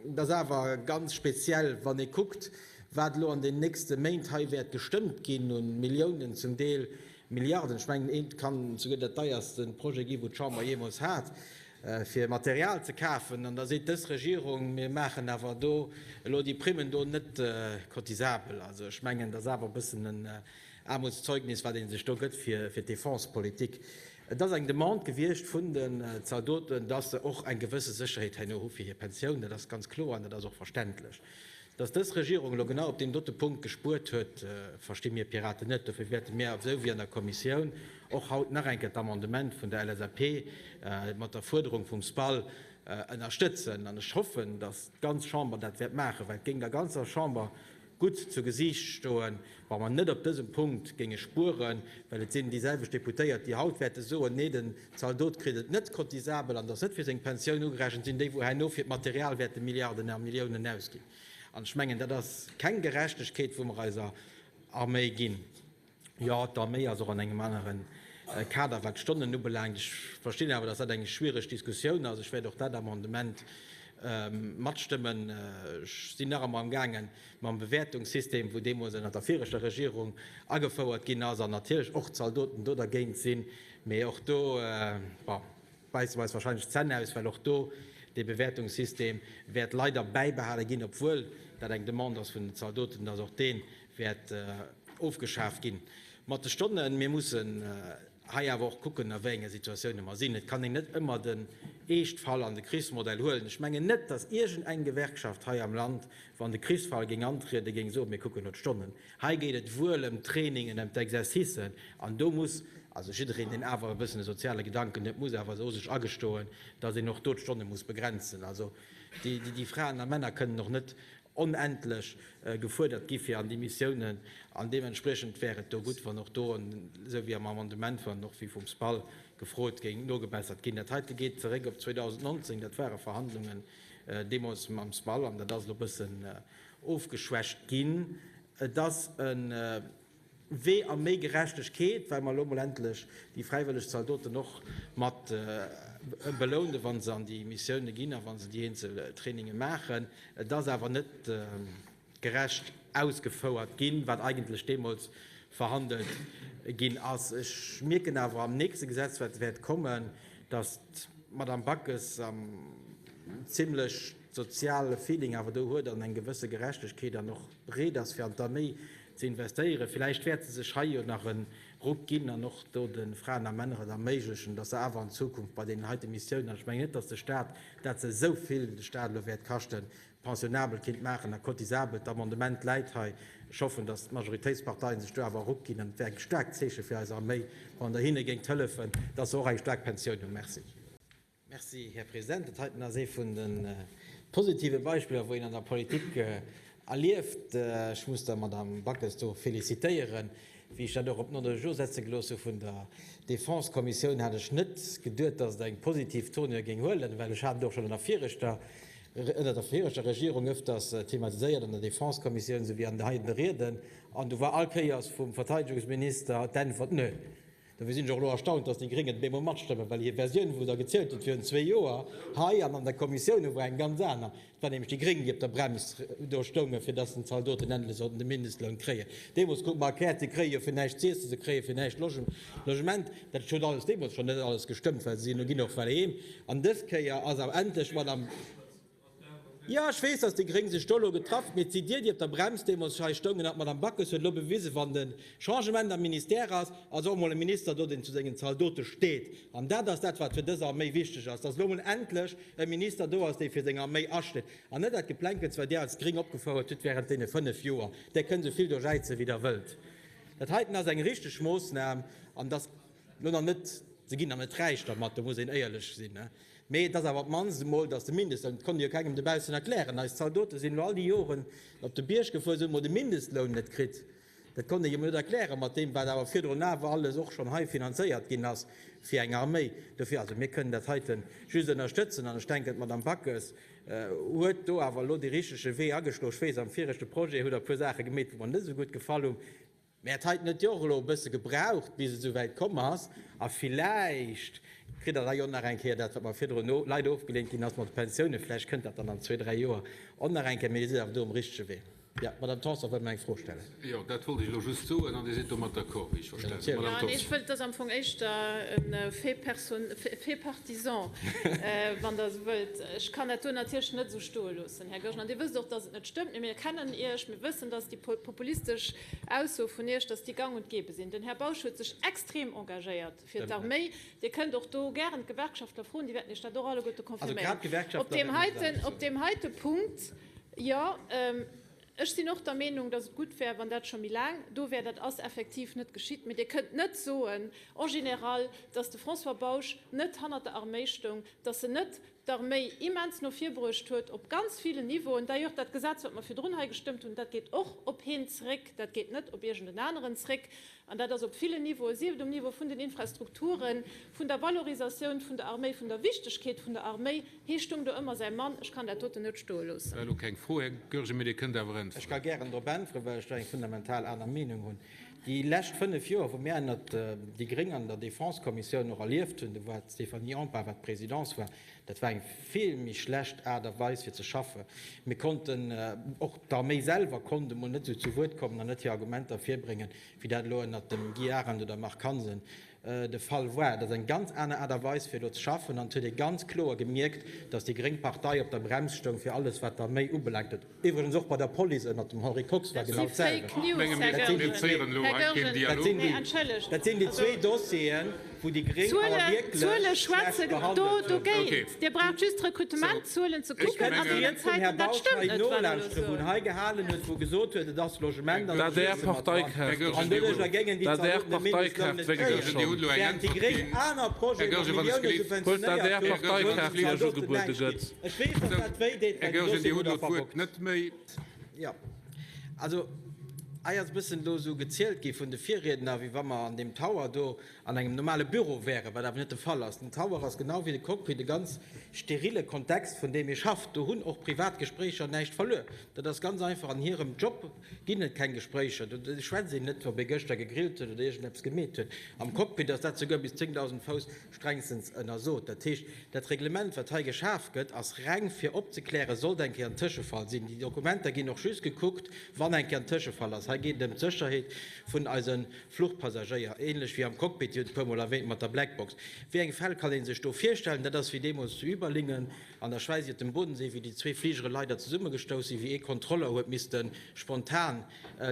S1: et ass awer ganz speziell, wann ee kuckt, wat elo an den nächste Méint hei wäert gestëmmt ginn u Milliounen, zum Deel Milliarden. Ech mengen, eent kann souguer dat deierste Projet gi wou d'Chamber jeemools hat, fir Material ze kafen. An da seet dës Regierung, mir maachen awer do elo déi Primmen do net cotisabel. Also ech mengen, dat ass awer e bëssen en Aarmutszeugnis, wat ee sech do gëtt fir d'Defense-Politik. Et ass eng Demande gewiescht vun den Zaldoten, dass se och eng gewësse Sécherheet herno hu fir hir Pensioun. Dat ass ganz kloer an dat ass och verständlech. Dass dës Regierung elo genau op deem dote Punkt gespuert huet, versti mir Piraten net. Dofir wäerte mir, esou wéi an der Kommissioun, och haut nach eng Kéier d'Amendement vun der LSAP mat der Fuerderung vum SPAL ënnerstëtzen. An ech hoffen, dass d'ganz Chamber dat wäert maachen, well et géing der ganzer Chamber gutt zu Gesiicht stoen, wa mer net op dësem Punkt géinge spueren, well et sinn déi selwecht Deputéiert, déi haut wäerte soen, Nee, den Zaldot kritt et net cotisabel an et ass net fir seng Pensioun ugerechent, sinn déi, wou herno fir d'Material wäerte Milliarden a Milliounen ausginn. An ech mengen, dat ass keng Gerechtegkeet, wou mer eiser Arméi ginn. Jo, d'Arméi ass och an engem anere Kader, wat d'Stonnen ubelaangt. Ech verstinn awer, dass dat eng schwiereg Diskussioun ass. Ech wäert och dat Amendement matstëmmen. Ech sinn nach ëmmer amgaangen, mam Bewäertungssystem, wou deemools ënnert der viregter Regierung agefouert ginn ass, an natierlech och d'Zaldoten do dergéint sinn. Mee och do, bon, bäisse mer eis wahrscheinlech d'Zänn aus, well och do dee Bewäertungssystem wäert leider bäibehale ginn, obwuel dat eng Demande ass vun den Zaldoten, dass och dee wäert ofgeschaf ginn. Mat de Stonnen, mir mussen hei awer och kucken, a wéi enge Situatioune mer sinn. Et kann een net ëmmer den Eeschtfall an de Krichsmodell huelen. Ech mengen net, datt iergendeng Gewerkschaft hei am Land, wann de Krichsfall géing antrieden, géing soen, mir kucken no d'Stonnen. Hei geet et wuel ëm d'Trainingen, ëm d'Exercicen, an do muss also jiddereen, deen awer e bëssen e soziale Gedanken huet, muss awer esou sech agestoen, datt een och do d'Stonne muss begrenzen. Also déi Fraen a Männer kënnen och net onendlech gefuerdert gi fir an déi Missiounen, an deementspriechend wär et do gutt, wann och do, esou wéi am Amendement, wann och wéi vum SPAL gefrot, géing nogebessert ginn. Dat heite geet zeréck op 2019, dat ware Verhandlungen deemools mam SPAL, an dat ass elo e bëssen ofgeschwächt ginn. Et ass e Wee a méi Gerechtegkeet, well mer elo mol endlech déi fräiwëlleg Zaldoten och mat belounen, wa se an déi Missioune ginn a wa se déi eenzel Traininge maachen. Et ass awer net gerecht ausgefouert ginn, wat eigentlech deemools verhandelt ginn ass. Ech mierken awer am nächste Gesetz, wat wäert kommen, datt d'Madame Backes zimlech soziale Feeling awer do huet an eng gewësse Gerechtegkeet an och bereet ass, fir an d'Arméi ze investéieren. Villäicht wäert se sech hei jo nach e Ruck ginn an och do de Fraen a Männer et erméiglechen, dass se awer an Zukunft bei deenen heite Missiounen, an ech mengen net, dass de Stat dat se esou vill de Stat elo wäert kaschten, pensionnabel kinnt maachen a cotisabel. D'Amendement läit hei. Ech hoffen, dass d'Majoritéitsparteien sech do awer e Ruck ginn an et wär e staarkt Zeeche fir eis Arméi, wann Der hinne géingt hëllefen, dass se och eng staark Pensioun hunn. Merci. Merci, Här President. Dat heiten ass ee vun de positive Beispiller, wou een an der Politik erlieft. Ech muss der Madame Backes do félicitéieren. Wéi ech dat och op den Ordre du jour setze gelooss hu vun der Défense-Kommissioun, hat ech net geduet, dass et eng positiv Tournure géing huelen, well ech hat et och schonn an der viregter. Ënnert der viregter Regierung ëfters thematiséiert an der Défense-Kommissioun souwéi an hei an de Rieden. An do war all Kéiers vum Verteidigungsminister d'Äntwert, Nö. Dofir sinn ech och elo erstaunt, dass déi Gréng et op eemol matstëmmen, well hir Versioun, wou Der gezielt hutt virun zwee Joer hei an an der Kommissioun, war eng ganz aner. Et war nämlech déi Gréng, déi op der Brems do stoungen, fir dass den Zaldoten endlech sollten de Mindestloun kréien. Deemools krut mer erkläert, si kréie jo fir näischt z'iessen, se kréie fir näischt Logement. Dat huet alles deemools schonn net alles gestëmmt, well se sinn, ginn och well heem. An dës Kéier ass awer endlech d'Madame. Jo, ech weess, datt déi Gréng sech do elo getraff, mee et si Dir, déi op der Brems deemools hei stoungen. An d'Madame Backes huet elo bewisen, wann de Changement am Ministère ass, ass och emol e Minister do, deen zu sengen Zaldote steet. An dat ass dat, wat fir dës Arméi wichteg ass, datt elo emol endlech e Minister do ass, dee fir seng Arméi asteet. An net dat Geplänkels, wat Dir als Gréng opgefouert hutt während deene fënnf Joer. Där kënnt esou vill do jäizen, wéi Der wëllt. Dat heiten ass eng richteg Moossnam an dass elo nach net, se ginn nach net räich dermat, do muss een éierlech sinn, mee et ass awer op d'mannst emol, dass de Mindestloun, dat konnt ee jo kengem dobaussen erklären, eis Zaldote sinn elo all déi Joren op de Bierg gefuer, se hunn emol de Mindestloun net kritt, dat konnt ee jo emol net erklären, mat deem wat awer virdrun awer alles och schonn hei finanzéiert ginn ass fir eng Arméi. Dofir, also mir kënnen dat heite just ënnerstëtzen an ech denken, d'Madame Backes huet do awer elo dee richtege Wee ageschloen. Ech weess, am viregte Projet hutt Der e puer Saache gemeet, wou mer net esou gutt gefall hunn. Mä et heiten huet jo och elo e bësse gebraucht, bis et esou wäit komm ass. A villäicht kritt Der da jo nach eng Kéier dat, wat mer virdrun no leider ofgeleent ginn ass mat de Pensiounen, vläicht kënnt dat dann an zwee, dräi Joer och nach eng Kéier. Mee Dir sidd awer do um richtege Wee. Jo, d'Madame Tanson wëll mer eng Fro stellen.
S3: Jo, dat wollt ech elo just soen. An Dir sidd domat d'accord, wéi ech verstanen hunn,
S4: Madame Tanson? Jo, nee, ech wëllt, dat ass am Fong éischter e Fait person, fait partisan, wann Der esou wëllt. Ech kann dat do natierlech net esou stoe loossen, Här Goergen. An Dir wësst och, dass et net stëmmt. Mee mir kennen Iech, mir wëssen, dass déi populistesch Aussoe vun Iech, dass déi gang und gäbe sinn. Den Här Bausch huet sech extrem engagéiert fir d'Arméi. Dir kënnt och do gären d'Gewerkschaftler froen, déi wäerten Iech dat och alleguerte confirméieren. Op deem heiten, op deem heite Punkt, Jo, ech sinn och der Meenung, datt et gutt wär, wann dat scho méi laang do wär. Dat ass effektiv net geschitt. Mee Dir kënnt net soen en général, datt de François Bausch net hannert der Arméi stoung, datt en net d'Arméi immens no vir bruecht huet op ganz villen Niveauen. D'ailleurs, dat Gesetz, wat mer virdrun hei gestëmmt hunn, dat geet och op heen zréck, dat geet net op iergend en aneren zréck. An dat ass op villen Niveauen, sief et um Niveau vun den Infrastrukturen, vun der Valorisatioun vun der Arméi, vun der Wichtegkeet vun der Arméi. Hee stung do ëmmer säi Mann. Ech kann dat doten net stoe loossen.
S3: War elo keng Fro, Här Goergen, mee Dir kënnt awer
S1: äntweren. Ech ka gären drop äntweren, well ech do eng fundamental aner Meenung hunn. Déi lescht fënnf Joer, wou mir ënnert déi Gréng an der Défense-Kommissioun och erlieft hunn, do war d'Stéphanie Empain, wat d'Présidence war, dat war eng vill méi schlecht Aart a Weis fir ze schaffen. Mir konnten, och d'Arméi selwer konnt emol net esou zu Wuert kommen an net hir Argumenter virbréngen, wéi dat elo ënnert dem Guy Arendt oder Marc Hansen de Fall war. Et ass eng ganz aner Aart a Weis fir elo ze schaffen an et huet ee ganz kloer gemierkt, datt déi gréng Partei op der Brems stoung fir alles wat d'Arméi ubelaangt huet. Iwwregens och bei der Police ënnert dem Henri Kox war genau d'selwecht. Dat sinn déi zwee Dossieren, wou déi gréng awer wierklech schlecht behandelt hunn. Ech kënnt d'Ried vum Här Bausch hei nolauschteren, wou en hei gehalen huet, wou e gesot huet, et ass Logement an Ressourcë mat dran. An doduercher géingen déi Zaldoten de Mindestloun net kréien, während déi gréng aner Projete mat Millioune subventionéiert hunn, wou den Zaldoten näischt ginn. Ech weess, datt dat wéi deet, well den Dossier hutt Der verbockt. Jo, also hei ass e bëssen elo esou gezielt gi vun de Virriedner, wéi wa mer an deem Tower do an engem normale Büro wären, wat awer net de Fall ass. Den Tower ass genau wéi de Cockpit e ganz sterile Kontext, vun deem ee schafft. Do hunn och privat Gespréicher näischt verluer. Dat ass ganz einfach, an hirem Job ginn et keng Gespréicher. Do schwätzt een net, ob ee gëschter gegrillt huet oder iergendeppes gemeet huet. Am Cockpit ass dat souguer bis 10.000 Fouss strengstens ënnersot. Dat heescht, dat Reglement, wat hei geschaf gëtt, ass reng fir opzeklären, sollt eng Kéier en Tëschefall sinn. Déi Dokumenter ginn och just gekuckt, wann eng Kéier en Tëschefall ass. Hei geet et ëm d'Sécherheet vun eise Fluchpassagéier, ähnlech wéi am Cockpit, Dir hutt et e puermol erwähnt mat der Blackbox. Wéi eng Fäll kann ee sech do virstellen? Dat ass wéi deemools zu Überlingen an der Schwäiz iwwer dem Bodensee, wéi déi zwee Fligere leider zesummegestouss sinn, wéi ee Kontroller huet misste spontan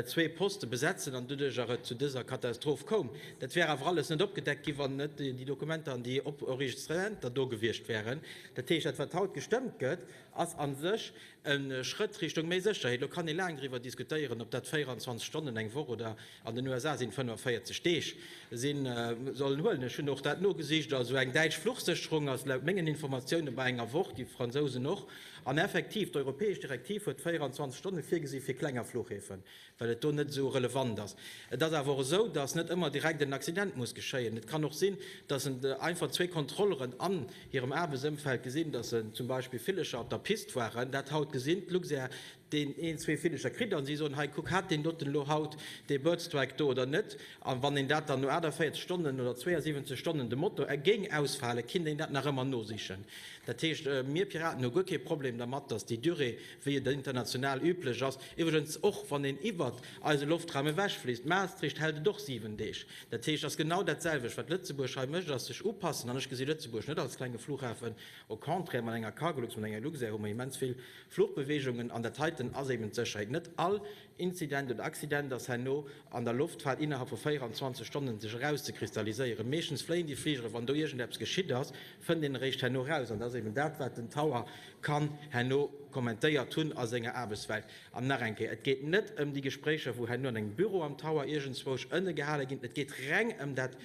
S1: zwee Poste besetzen an doduercher et zu dëser Katastroph koum. Dat wär awer alles net opgedeckt ginn, wann net déi Dokumenter an déi Enregistrementer do gewiescht wären. Dat heescht, dat wat haut gestëmmt gëtt, ass a sech. E Schrëtt Richtung méi Sécherheet. Elo kann ee laang driwwer diskutéieren, ob dat 24 Stonnen eng Woch oder, an den USA sinn et 45 Deeg sinn, sollen huelen. Ech hunn och dat nogesicht. Also eng däitsch Fluchsécherung ass laut mengen Informatioune bei enger Woch, déi Fransousen och. An effektiv, d'europäesch Direktiv huet 24 Stonne virgesi fir klenger Fluchhäfen. well et do net esou relevant ass. Et ass awer och esou, dass net ëmmer direkt en Accident muss geschéien. Et kann och sinn, dass en einfach zwee Kontrolleren an hirem Aarbechtsëmfeld gesinn, dass se zum Beispill Villecher op der Pist waren, dat haut gesinn, d'Luxair deen een, zwee Villecher kritt an si soen, hei kuck, hat deen doten elo haut dee Bird Strike do oder net? A wann een dat dann no 48 Stonnen oder 72 Stonnen de Motor géing ausfalen, kinnt een dat nach ëmmer nosichen. Dat heescht, mir Piraten hu guer kee Problem dermat, dass déi Durée, wéi et international üblech ass, iwwregens och wann een iwwert eise Loftraum ewechflitt, Maastricht hält et och 7 Deeg. Dat heescht, et ass genau dat selwecht, wat Lëtzebuerg hei mécht, ass sech upassen. An ech gesi Lëtzebuerg net als klenge Flughafen, au contraire, mat enger Cargolux, mat enger Luxair hu mer immens vill Fluchbeweegungen. An dat heiten ass eben d'Sécherheet. Net all Incident oder Accident ass herno an der Loftfaart innerhalb vu 24 Stonnen sech erauszekristalliséieren. Meeschtens fléien déi Fligere, wann do iergendeppes geschitt ass, fënnt een eréischt herno eraus. An dat ass eben dat, wat den Tower kann herno kommentéiert hunn a senger Aarbechtswelt. An nach eng Kéier, Et geet net ëm déi Gespréicher, wou herno an engem Büro am Tower iergendzwousch ënne gehale ginn. Et geet reng ëm dat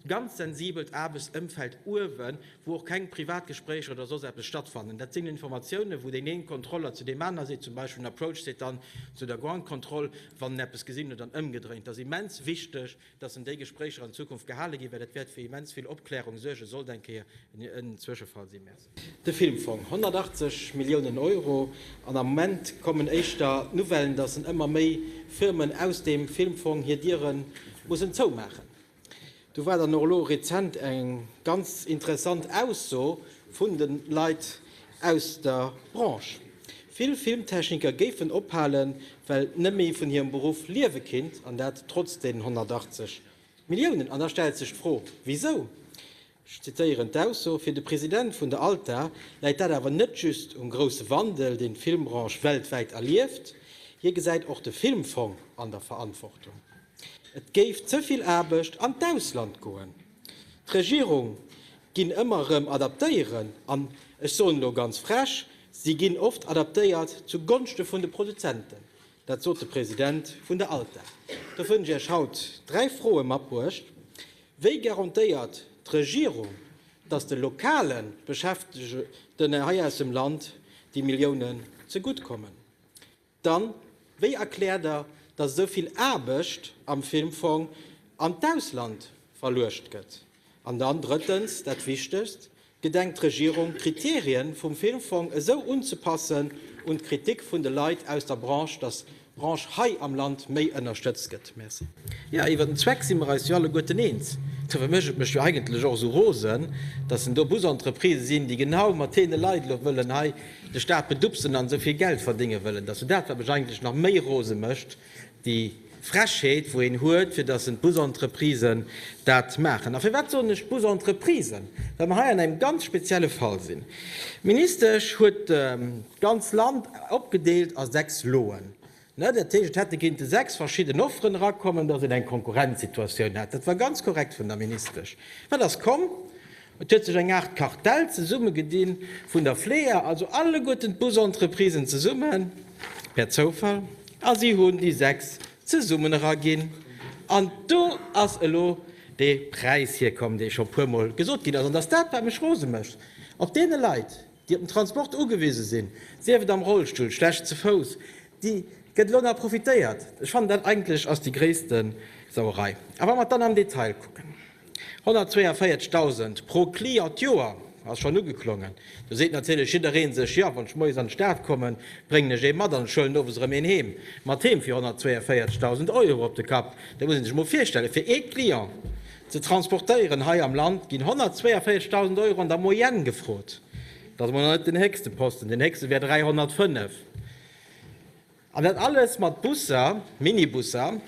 S1: ganz sensibelt Aarbechtsëmfeld uewen, wou och keng Privatgespréicher oder soss eppes stattfannen. Dat sinn Informatiounen, wou deen een Kontroller zu deem aner seet, zum Beispill den Approach seet dann zu der Ground Control, wann en eppes gesinn huet, an ëmgedréint. Dat ass immens wichteg, dass en déi Gespréicher an Zukunft gehale ginn, well dat wäert fir immens vill Opklärung suergen, sollt eng Kéier en Zwëschefall sinn. Merci. De Filmfong, 180 Milliounen Euro, an am Moment kommen éischter d'Nouvellen, dass en ëmmer méi Firmen aus deem Filmfong hir Diere mussen zoumaachen. Do war dann och elo rezent eng ganz interessant Ausso vun de Leit aus der Branche. Vill Filmtechniker géifen ophalen, well net méi vun hirem Beruff liewe kinnt, an dat trotz deenen 180 Milliounen. An da stellt sech d'Fro, Wisou? Ech zitéieren d'Ausso, Fir de President vun der ALTA läit dat awer net just um grousse Wandel, deen d'Filmbranche weltwäit erlieft. Hie gesäit och de Filmfong an der Verantwortung. Et géif ze vill Aarbecht an d'Ausland goen. D'Regierung ginn ëmmer erëm adaptéieren an, ech soen elo ganz frech, si ginn oft adaptéiert zu Gonschte vun de Produzenten. Dat sot de President vun der ALTA. Dofir hunn ech Iech haut dräi Froe matbruecht, Wéi garantéiert d'Regierung, datt de lokale Beschäftegten hei aus dem Land déi Milliounen zegutt kommen? Dann, wéi erkläert Der, datt esou vill Aarbecht am Filmfong an d'Ausland verluecht gëtt? An dann drëttens, dat Wichtegst, Gedenkt d'Regierung, d'Kriterien vum Filmfong esou unzepassen un d'Kritik vun de Leit aus der Branche, datt d'Branche hei am Land méi ënnerstëtzt gëtt? Merci. Jo, iwwer den Zweck si mer eis jo alleguerten eens. Dofir mécht et mech jo eigentlech och esou rosen, datt en do Busentreprisen sinn, déi genau mat deene Leit elo wëllen hei de Staat bedupsen an esou vill Geld verdénge wëllen. Dat ass jo dat, wat mech eigentlech nach méi rose mécht, déi Frechheet, wou een huet, fir datt en d'Busentreprisen dat maachen. A firwat soen ech d'Busentreprisen? Well mer hei an engem ganz spezielle Fall sinn. D'Ministesch huet d'ganz Land opgedeelt a 6 Loen. Dat heescht, et hätte kinnte 6 verschidden Offeren erakommen, datt een eng Konkurrenzsituatioun hat. Dat war ganz korrekt vun der Ministesch. Wat ass komm? Et huet sech eng Aart Kartell zesummegedinn vun der Fleeër, also alleguerten d'Busentreprisen zesummen, per Zoufall, a si hunn déi 6 zesummen eraginn. An do ass elo dee Präis hierkomm, dee scho puermol gesot ginn ass. An et ass dat, wat mech rose mécht op deene Leit, déi op den Transport ugewise sinn, sief et am Rollstull, schlecht ze Fouss, déi gëtt elo nach profitéiert. Ech fannen, dat eigentlech ass déi gréisste Sauerei. A wa mer et dann am Detail kucken, 142.000 pro Client d'Joer ass schonn ugeklongen. Do seet natierlech jidderee sech, jo, wann ech moies an d'Stad kommen, bréngen ech ee mat an ech huelen owes erëm een heem mat heem fir 142.000 Euro op de Kapp. Dat muss ee sech mol virstellen, fir ee Client ze transportéieren hei am Land ginn 142.000 Euro an der Moyenne gefrot. Dat ass emol nach net den héchste Posten, den héchste wär 305. An dat alles mat Busser, Minibusser.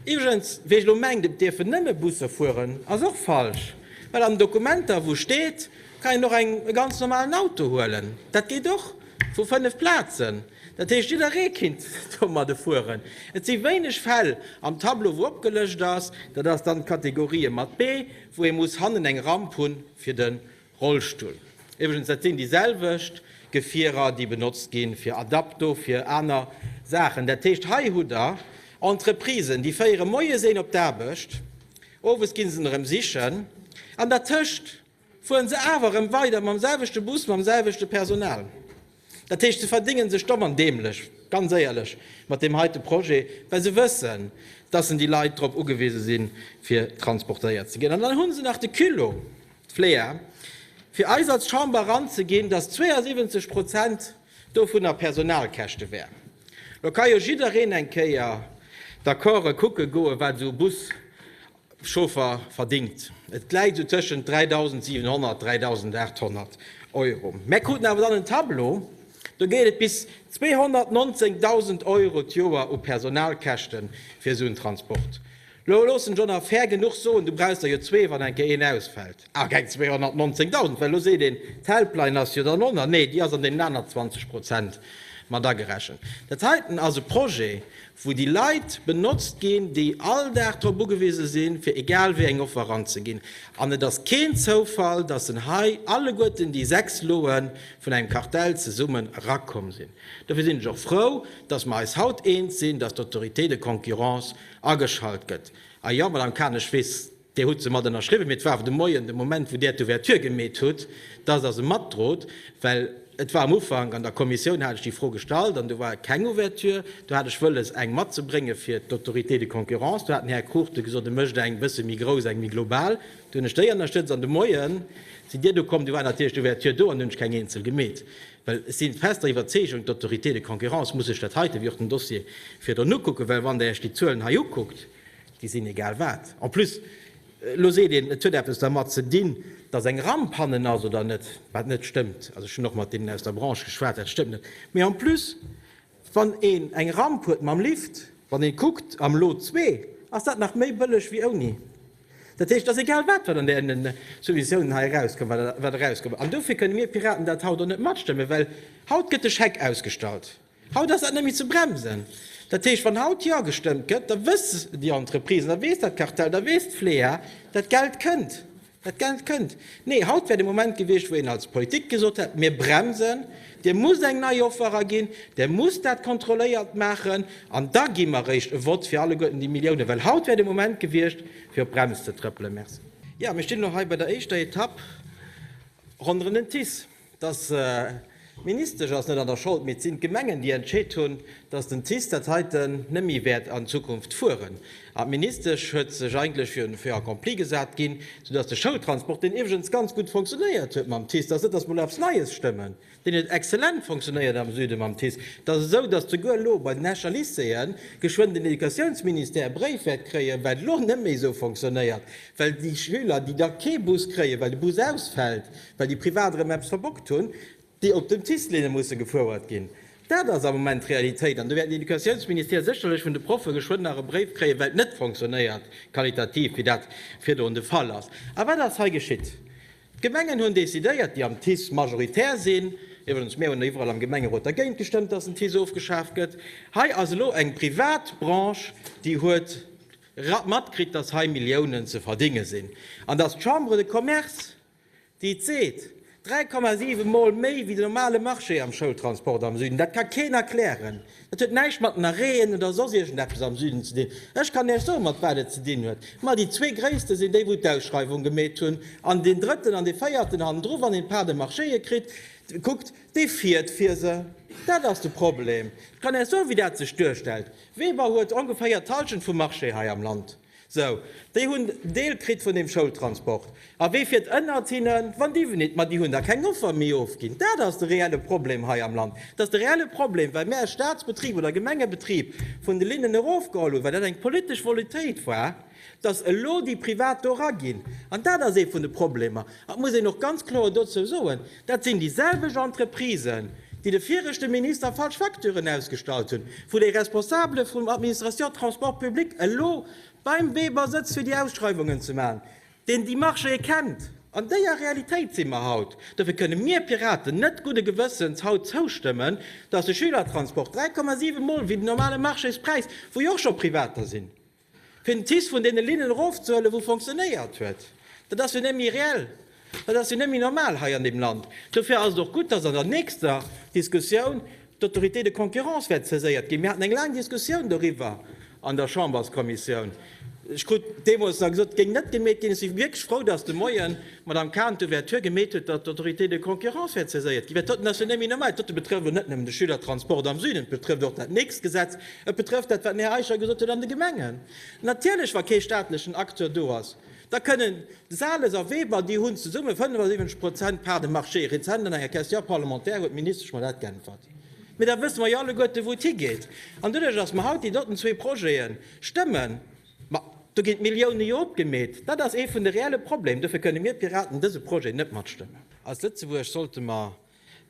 S1: Iwwregens, wee elo mengt, et dierfen nëmme Busser fueren, ass och falsch, well an den Dokumenter, wou steet, kann een och eng, e ganz normalen Auto huelen. Dat geet och, vu 5 Plazen. Dat heescht, jidderee kinnt domadde fueren. Et si wéineg Fäll am Tableau, wou opgelëscht ass, dat ass dann d'Kategorie mat B, wou ee muss hannen eng Ramp hunn fir de Rollstull. Iwwregens, dat sinn déi selwecht Gefierer, déi benotzt gi fir Adapto, fir aner Saachen. Dat heescht, hei hutt Der Entreprisen, déi féiere moies een op d'Aarbecht, owes gi se en erëm sichen an dertëscht fuere se awer erëm weider mam selwechte Bus, mam selwechte Personal. Dat heescht, se verdénge sech domm an dämlech, ganz éierlech, mat deem heite Projet, well se wëssen, dass en déi Leit drop ugewise sinn, fir transportéiert ze ginn. An dann hu se nach de Culot, d'Fléa, fir eis als Chamber eranzeginn, dass 72 Prozent dovunner Personalkäschte wären. Lo ka jo jiddereen eng Kéier d'Accorde kucke goen, wat esou e Buschauffer verdingt. Et läit esou tëschent 3.700, 3.800 Euro. Mär kruten awer dann en Tableau, do geet et bis 219.000 Euro d'Joer u Personalkäschte fir esou en Transport. Lo loossen ech och nach fair genuch soen, du brauchs der jo zwee, wann eng Kéier een ausfält. Ah, keng 219.000, well lo seet een, d'Helpline ass jo dann onnner. Nee, déi ass an deenen aner 20 Prozent mat agerechent. Dat heiten ass e Projet, wou déi Leit benotzt ginn, déi all Dag drop ugewise sinn, fir egal wéi eng Offer eranzeginn. An et ass keen Zoufall, dass en hei alleguerten déi 6 Loe vun engem Kartell zesummen erakomm sinn. Dofir sinn ech och frou, dass mer eis haut eens sinn, dass d'Autorité de concurrence ageschalt gëtt. A jo, Madame Cahen, ech weess, Dir hutt se mat ënnerschriwwen, mee et war awer de Moien de Moment, wou Där d'Ouverture gemeet hutt, dass Der se matdrot, well et war am Ufank, an der Kommissioun hat ech déi Fro gestallt an do war keng Ouverture. Do hat ech wëlles, eng matzebrénge fir d'Autorité de concurrence. Do hat den Här Cruchten gesot, e mécht eng bësse méi grouss, eng méi global. Do hunn ech déi ënnerstëtzt an de Moie sidd Dir do komm, du war natierlech d'Ouverture do an du hunn ech keng eenzel gemeet. Well ech sinn fester Iwwerzeegung, d'Autorité de concurrence muss sech dat heite wéi och den Dossier virdrun ukucken, well wann Der Iech déi Zuelen hei ukuckt, déi sinn egal wat. En plus, elo seet een, et huet eppes dermat ze dinn, datt eng Ramp hannen ass oder net, wat net stëmmt. Also ech hunn och mat deenen aus der Branche geschwat, dat stëmmt net. Mee en plus, wann een eng Ramp huet mam Lift, wann ee kuckt am Lot zwee, ass dat nach méi bëlleg wéi ouni. Dat heescht, et ass egal wat, wat an deene Soumissiounen hei erauskomm, wat erauskomm. An dofir kënne mir Piraten dat haut och net matstëmmen, well haut gëtt de Scheck ausgestallt. Haut ass dat net méi ze bremsen. Dat heescht, wann haut Jo gestëmmt gëtt, da wëss déi Entreprise, da weess dat Kartell, da weess d'FLEA, dat Geld kënnt. Dat Geld kënnt. Nee, haut wär de Moment gewiescht, wou een als Politik gesot hätt, Mir bremsen, Dir musst eng nei Offer eraginn, Dir musst dat kontrolléiert maachen an da gi mer eréischt e Vott fir alleguerten déi Milliounen. Well haut wär de Moment gewiescht, fir op d'Brems ze trëppelen. Merci. Jo, mir stinn elo hei bei der éischter Etapp ronderëm den TICE. Dass d'Ministesch ass net an der Schold, mee et sinn d'Gemengen, déi entscheet hunn, dass den TICE dat heiten net méi wäert an Zukunft fueren. An d'Ministesch huet sech eigentlech virun e Fait accompli gesat ginn, soudass de Schoultransport, deen iwwregens ganz gutt fonctionnéiert huet mam TICE, dass net, dass mer elo eppes Neies stëmmen, deen huet exzellent fonctionnéiert am Süde mam TICE, et ass esou, dass souguer elo bei den Escher Lycéeën geschwënn den Educatiounsministère e Bréif wäert kréien, well et elo net méi esou fonctionnéiert, well déi Schüler, déi da kee Bus kréien, well de Bus ausfält, well déi Privat erëm eppes verbockt hunn, déi op den TICE-Linne musse gefouert ginn. Dat ass am Moment d'Realitéit. An do wäert den Educatiounsministère sécherlech vun de Proffe geschwënn nach e Bréif kréien, well et net fonctionnéiert qualitativ, wéi dat virdrun de Fall ass. A wat ass hei geschitt? D'Gemengen hunn decidéiert, déi am TICE majoritär sinn, iwwregens mir hunn iwwerall am Gemengerot dergéint gestëmmt, dass den TICE ofgeschaf gëtt, hei ass elo eng privat Branche, déi huet matkritt, dass hei Milliounen ze verdinge sinn an dass d'Chambre de Commerce, déi et seet, 3,7 mol méi wéi de normale Marché am Schoultransport am Süden. Dat ka keen erklären. Dat huet näischt mat den Arrêten oder soss iergendeppes am Süden ze dinn. Ech kann Iech soen, mat wat et ze dinn huet. Ma déi zwee gréisste sinn déi, wou d'Ausschreiwung gemeet hunn, an deen drëtten an dee véierten hannendru, wann een d'Part de marchéë kritt, kuckt, dee fiert fir se. Dat ass de Problem. Ech kann Iech soen, wéi dat sech duerstellt. Weber huet ongeféier d'Halschent vum Marché hei am Land. Sou, déi hunn Deel kritt vun deem Schoultransport. A wee fiert ënnert hinnen? Wann déi nit, ma déi hunn da keng Offer méi ofginn. Dat ass de reelle Problem hei am Land. Dat ass de reelle Problem, well mär e Staatsbetrib oder Gemengebetrib vun de Linnen erofgeholl hunn, well dat eng politesch Volontéit war, dass elo déi Privat do eraginn. An dat ass ee vun de Problemer. An et muss een och ganz kloer dozou soen, Dat sinn déi selwecht Entreprisen, déi de viregte Minister falsch Facturen ausgestallt hunn, wou dee Responsabele vum Administration Transports publics elo beim Weber sëtzt fir déi Ausschreiwungen ze maachen, deen déi Marchéë kennt. An déier Realitéit si mer haut. Dofir kënne mir Piraten net gudde Gewëssens haut zoustëmmen, dass de Schülertransport 3,7 mol wéi den normale Marchéspräis, wou jo och scho Privater sinn, Fir den TICE vun deene Linnen erofzehuelen, wou fonctionnéiert huet, dat ass jo net méi reell. Dat ass jo net méi normal hei an deem Land. Dofir ass et och gutt, dass an der nächster Diskussioun d'Autorité de concurrence wäert saiséiert ginn. Mir haten eng laang Diskussioun doriwwer an der Chamberskommissioun. Ech krut deemools nach gesot, et géing net gemeet ginn. Ech si wierklech frou, dass de Moien d'Madame Cahen d'Ouverture gemeet huet, datt d'Autorité de concurrence wäert saiséiert ginn. Well dat doten ass jo net méi normal. Dat dote betrëfft elo net nëmmen de Schülertransport am Süden, et betrëfft och dat nächst Gesetz, et betrëfft dat, wat den Här Eicher gesot huet an de Gemengen. Natierlech, wa kee staatlechen Acteur do ass, da kënnen Sales a Weber, déi hunn zesumme 75 Prozent Part de marché. Rezent an enger Question parlementaire huet d'Ministesch mer dat geäntwert. Mee da wësse mer jo alleguerte wou et higeet. An doduerch, datt mer haut déi doten zwee Projete stëmmen, ma do ginn d'Millioune jo opgemeet. Dat ass ee vun de reelle Problem. Dofir kënne mir Piraten dëse Projet net matstëmmen. Als Lëtzebuerg sollte mer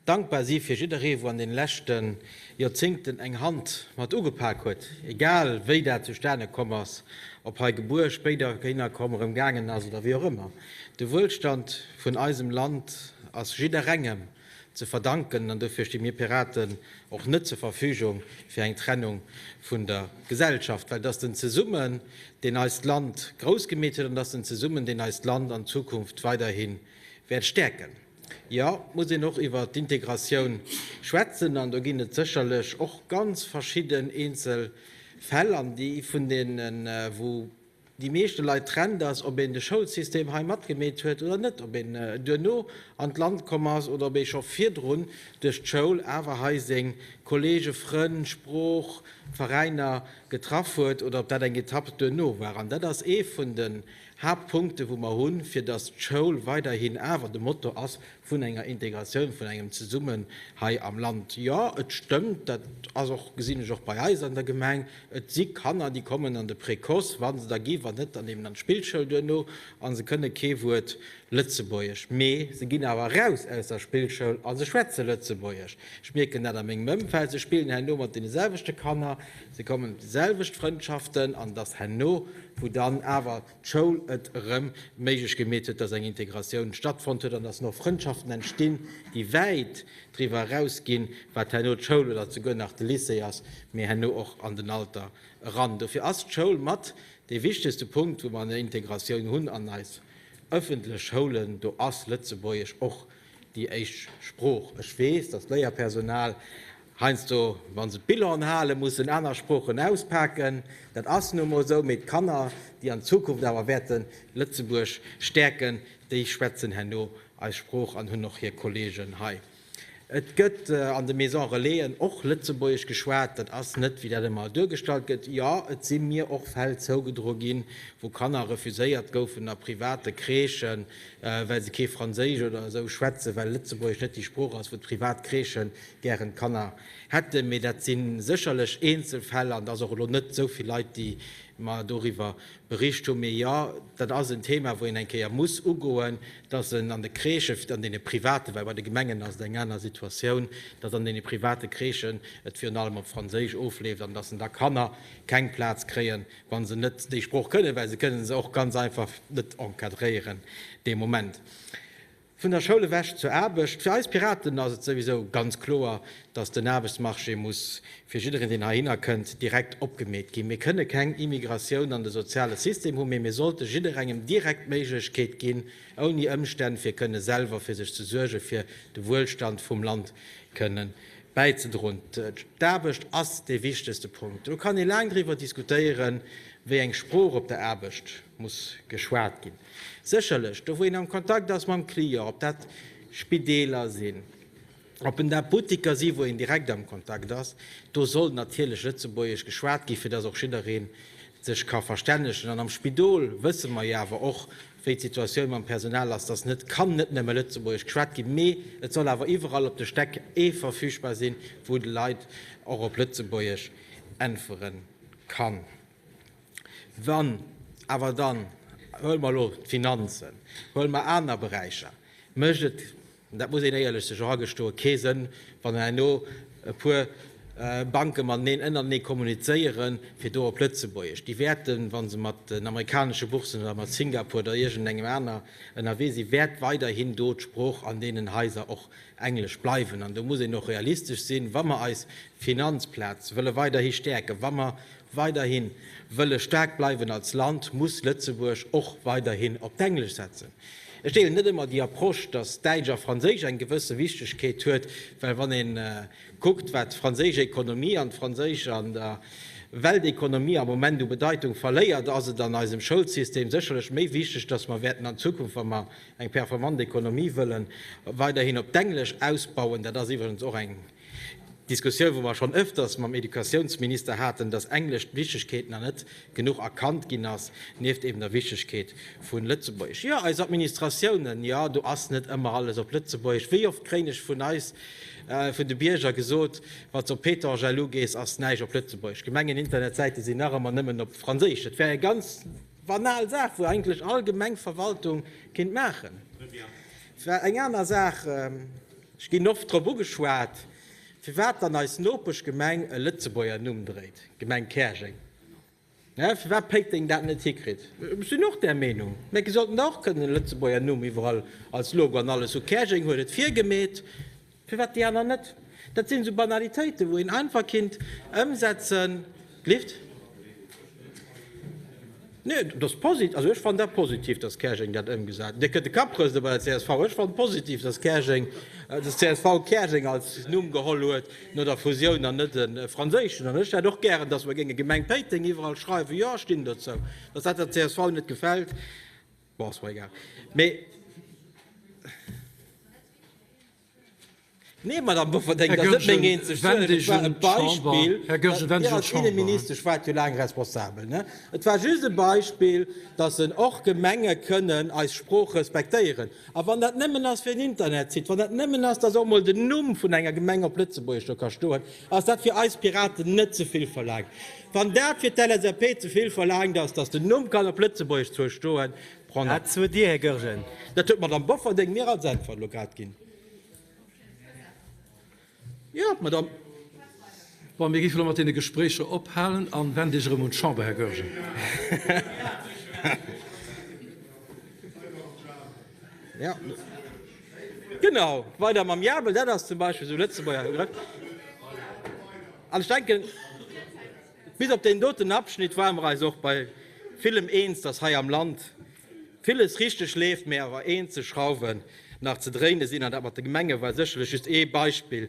S1: dankbar si fir jidderee wou an den leschte Joerzéngten eng Hand mat ugepak huet, egal wéi dat zustane komm ass, ob hei gebuer, spéider heihinner komm, erëm gaangen ass oder wéi och ëmmer. De Wuelstand vun eisem Land ass jidderengem ze verdanken an dofir sti mir Piraten och net zur Verfügung fir eng Trennung vun der Gesellschaft, well et ass den Zesummen, deen eist Land grouss gemeet huet an et ass den Zesummen, deen eist Land an Zukunft weiderhi wäert stäerken. Jo, et muss een och iwwert d'Integratioun schwätzen an do ginn et sécherlech och ganz verschidden eenzel Fäll an déi vun deenen, wou déi meeschte Leit trennt, ass, ob een de Schoulsystem hei matgemeet huet oder net, ob een duerno an d'Land komm ass oder ob ee scho virdrun duerch d'Schoul awer hei seng Kollege, Frënn, Sprooch, Veräiner getraff huet oder ob dat eng Etapp duerno war. An dat ass ee vun den Haaptpunkte wou mer hunn, fir datt d'Schoul weiderhin awer de Motor ass vun enger Integratioun, vun engem Zesummen hei am Land. Jo, et stëmmt, dat ass och, gesinn ech och bei eis an der Gemeng, et si Kanner, déi kommen an de Précoce, wa se da gi, wann net, dann eben an d'Spillschoul duerno, a se kënne kee Wuert Lëtzebuergesch. Mee se ginn awer eraus aus der Spillschoul a se schwätze Lëtzebuergesch. Ech mierken dat a mengem Ëmfeld, se spillen herno mat deene selwechte Kanner, se kommen op déi selwecht Frëndschaften an et ass herno, wou dann awer d'Schoul et erëm méiglech gemeet huet, dass eng Integratioun stattfonnt huet an dass och Frëndschaften entstinn, déi wäit driwwer erausginn, wat herno d'Schoul oder souguer nach de Lycée ass, mee herno och an den Alter eran. Dofir ass d'Schoul mat dee wichtegste Punkt, wou mer an der Integratioun hunn an eis ëffentlech Schoulen. Do ass Lëtzebuergesch och déi éischt Sprooch. Ech weess, dass d'Léierpersonal Heiansdo, wa se d'Bilanen halen, mussen aner Sproochen auspaken. Dat ass nu emol esou. Mee d'Kanner, déi an Zukunft awer wäerte Lëtzebuerg stäerken, déi schwätzen herno eis Sprooch an hunn och hir Kolleegen hei. Et gëtt an de Maisons Relaisen och Lëtzebuergesch geschwat. Dat ass net, wéi dat ëmmer duergestallt gëtt. Jo, et si mir och Fäll zougedroe ginn, wou Kanner refuséiert goufen a private Crèchen, well se kee Franséisch oder esou schwätzen, well Lëtzebuergesch net déi Sprooch ass, wou d'privat Crèchen gären d'Kanner hätten, mee dat si sécherlech Eenzelfäll an et ass och elo net esou vill Leit, déi mer doriwwer bericht hunn. Mee jo, dat ass en Thema, wou een eng Kéier muss ugoen, dass en an de Crèchen, an deene privaten, well bei de Gemengen ass et eng aner Situatioun, dass an deene private Crèchen et virun allem op Franséisch ofleeft an dass en da Kanner keng Plaz kréien, wa se net déi Sprooch kënnen, well se kënnen se och ganz einfach net encadréieren dee Moment. Vun der Schoul ewech zur Aarbecht. Fir eis Piraten ass et souwisou ganz kloer, dass den Aarbechtsmarché muss fir jiddereen, deen heihinner kënnt, direkt opgemeet ginn. Mir kënne keng Immigratioun an de soziale System hunn, mee mir sollte jidderengem direkt d'Méiglechkeet ginn, ouni Ëmstänn, fir kënne selwer fir sech ze suergen, fir de Wuelstand vum Land kënne bäizedroen. D'Aarbecht ass dee wichtegste Punkt. Do kann ee laang driwwer diskutéieren, wéi eng Sprooch op der Aarbecht muss geschwat ginn. Sécherlech, do wou een am Kontakt ass mam Client, ob dat Spideeler sinn, ob en dat Buttiker si wou een direkt am Kontakt ass, do soll natierlech Lëtzebuergesch geschwat gi fir datt och jidderee sech ka verstännegen. An am Spidol wësse mer jo awer och, wéi d'Situatioun mam Personal ass, datt net kann net nëmme Lëtzebuergesch geschwat ginn, mee et soll awer iwwerall op de Stäck ee verfügbar sinn, wou de Leit och op Lëtzebuergesch äntwere kann. Wann awer dann, huele mer elo d'Finanzen, huele mer aner Beräicher, mécht et, dat muss een éierlech sech och agestoen, kee Sënn, wann herno e puer Banke mateneen ënnertenee kommunizéieren, fir do op Lëtzebuergesch. Déi wäerten, wa se mat den amerikanesche Boursen oder mat Singapur oder iergendengem aner ënnerwee sinn, wäert weiderhin do d'Sprooch an deenen Haiser och Englesch bleiwen. An do muss een och realistesch sinn, wa mer eis Finanzplaz wëlle weiderhi stäerken, wa mer weiderhi wëlle staark bleiwen als Land, muss Lëtzebuerg och weiderhin op d'Englesch setzen. Ech deelen net ëmmer déi Approche, datt Däitsch a Franséisch eng gewësse Wichtegkeet huet, well wann ee kuckt, wat d'franséisch Ekonomie an d'Franséisch an der Weltekonomie am Moment u Bedeitung verléiert, ass et an eisem Schoulsystem sécherlech méi wichteg, datt mer wäerten an Zukunft, wa mer eng performant Ekonomie wëllen, weiderhin op d'Englesch ausbauen. Dat ass iwwregens och eng Diskussioun, wou mer schonn ëfters mam Educatiounsminister haten, dass Englesch d'Wichtegkeet nach net genuch erkannt ginn ass, nieft eben der Wichtegkeet vu Lëtzebuergesch. Jo, eis Administratiounen, jo, do ass net ëmmer alles op Lëtzebuergesch. Wéi oft kréien ech vun eis, vun de Bierger gesot, Wann s de op Pétange elu gees, ass näischt op Lëtzebuergesch. D'Gemengeninternetsäite sinn nach ëmmer nëmmen op Franséisch. Dat wär e ganz banal Saach, wou eigentlech all Gemengverwaltung kinnt maachen. Eng aner Saach. Ech ginn oft drop ugeschwat, firwat dann eis Nopeschgemeng e Lëtzebuerger Numm dréit, d'Gemeng Käerjeng. Firwat Péiteng dat net hikritt. Ech sinn och där Meenung. Mir sollten da och kënnen e Lëtzebuerger Numm iwwerall als Logo an alles hu. Käerjeng huet et virgemeet, firwat déi aner net? Dat sinn esou Banalitéiten, wou een einfach kinnt ëmsetzen. Lift? Nee, dat ass posit-, also ech fannen dat positiv, dass Käerjeng dat ëmgesat. Dir kënnt de Kapp rësele bei der csv. Ech fannen positiv, dass Käerjeng, dass csv Käerjeng als Numm geholl huet no der Fusioun an net e franséischen. An ech hätt och gären, dass mer géinge Gemeng Péiteng iwwerall schreiwen. Jo, ech stinn dozou. Dass dat der csv net gefält, bon, ass mer egal. Mee. Nee, Madame Bofferding, dat ass net meng eenzeg Suerg. Et war e Beispill. Dir als Inneministesch waart jo laang responsabel, ne? Et war just e Beispill, dass en och Gemenge kënnen eis Sprooch respektéieren. A wann dat nëmmen ass fir en Internetsite, wann dat nëmmen ass, dass och mol den Numm vun enger Gemeng op Lëtzebuergesch do ka stoen, ass dat fir eis Piraten net ze vill verlaangt. Wann dat fir d'LSAP ze vill verlaangt ass, dass den Numm kann op Lëtzebuergesch zwou stoen,
S5: Dat sot Dir, Här Goergen.
S1: Dat huet d'Madame Bofferding mir als Äntwert elo grad ginn. Jo, d'Madame.
S2: Bon, mir géife elo mat deene Gespréicher ophalen an wend Iech erëm un d'Chamber, Här Goergen.
S1: Ja, genau. Weider mam Jabel, dat ass zum Beispill esou e Lëtzebuerger Begrëff. An ech denken, bis op deen doten Abschnitt ware mer eis och bei villem eens, dass hei am Land villes richteg leeft, mä awer eenzel Schrauwen nach ze dréine sinn. An dat mat de Gemenge war sécherlech just ee Beispill,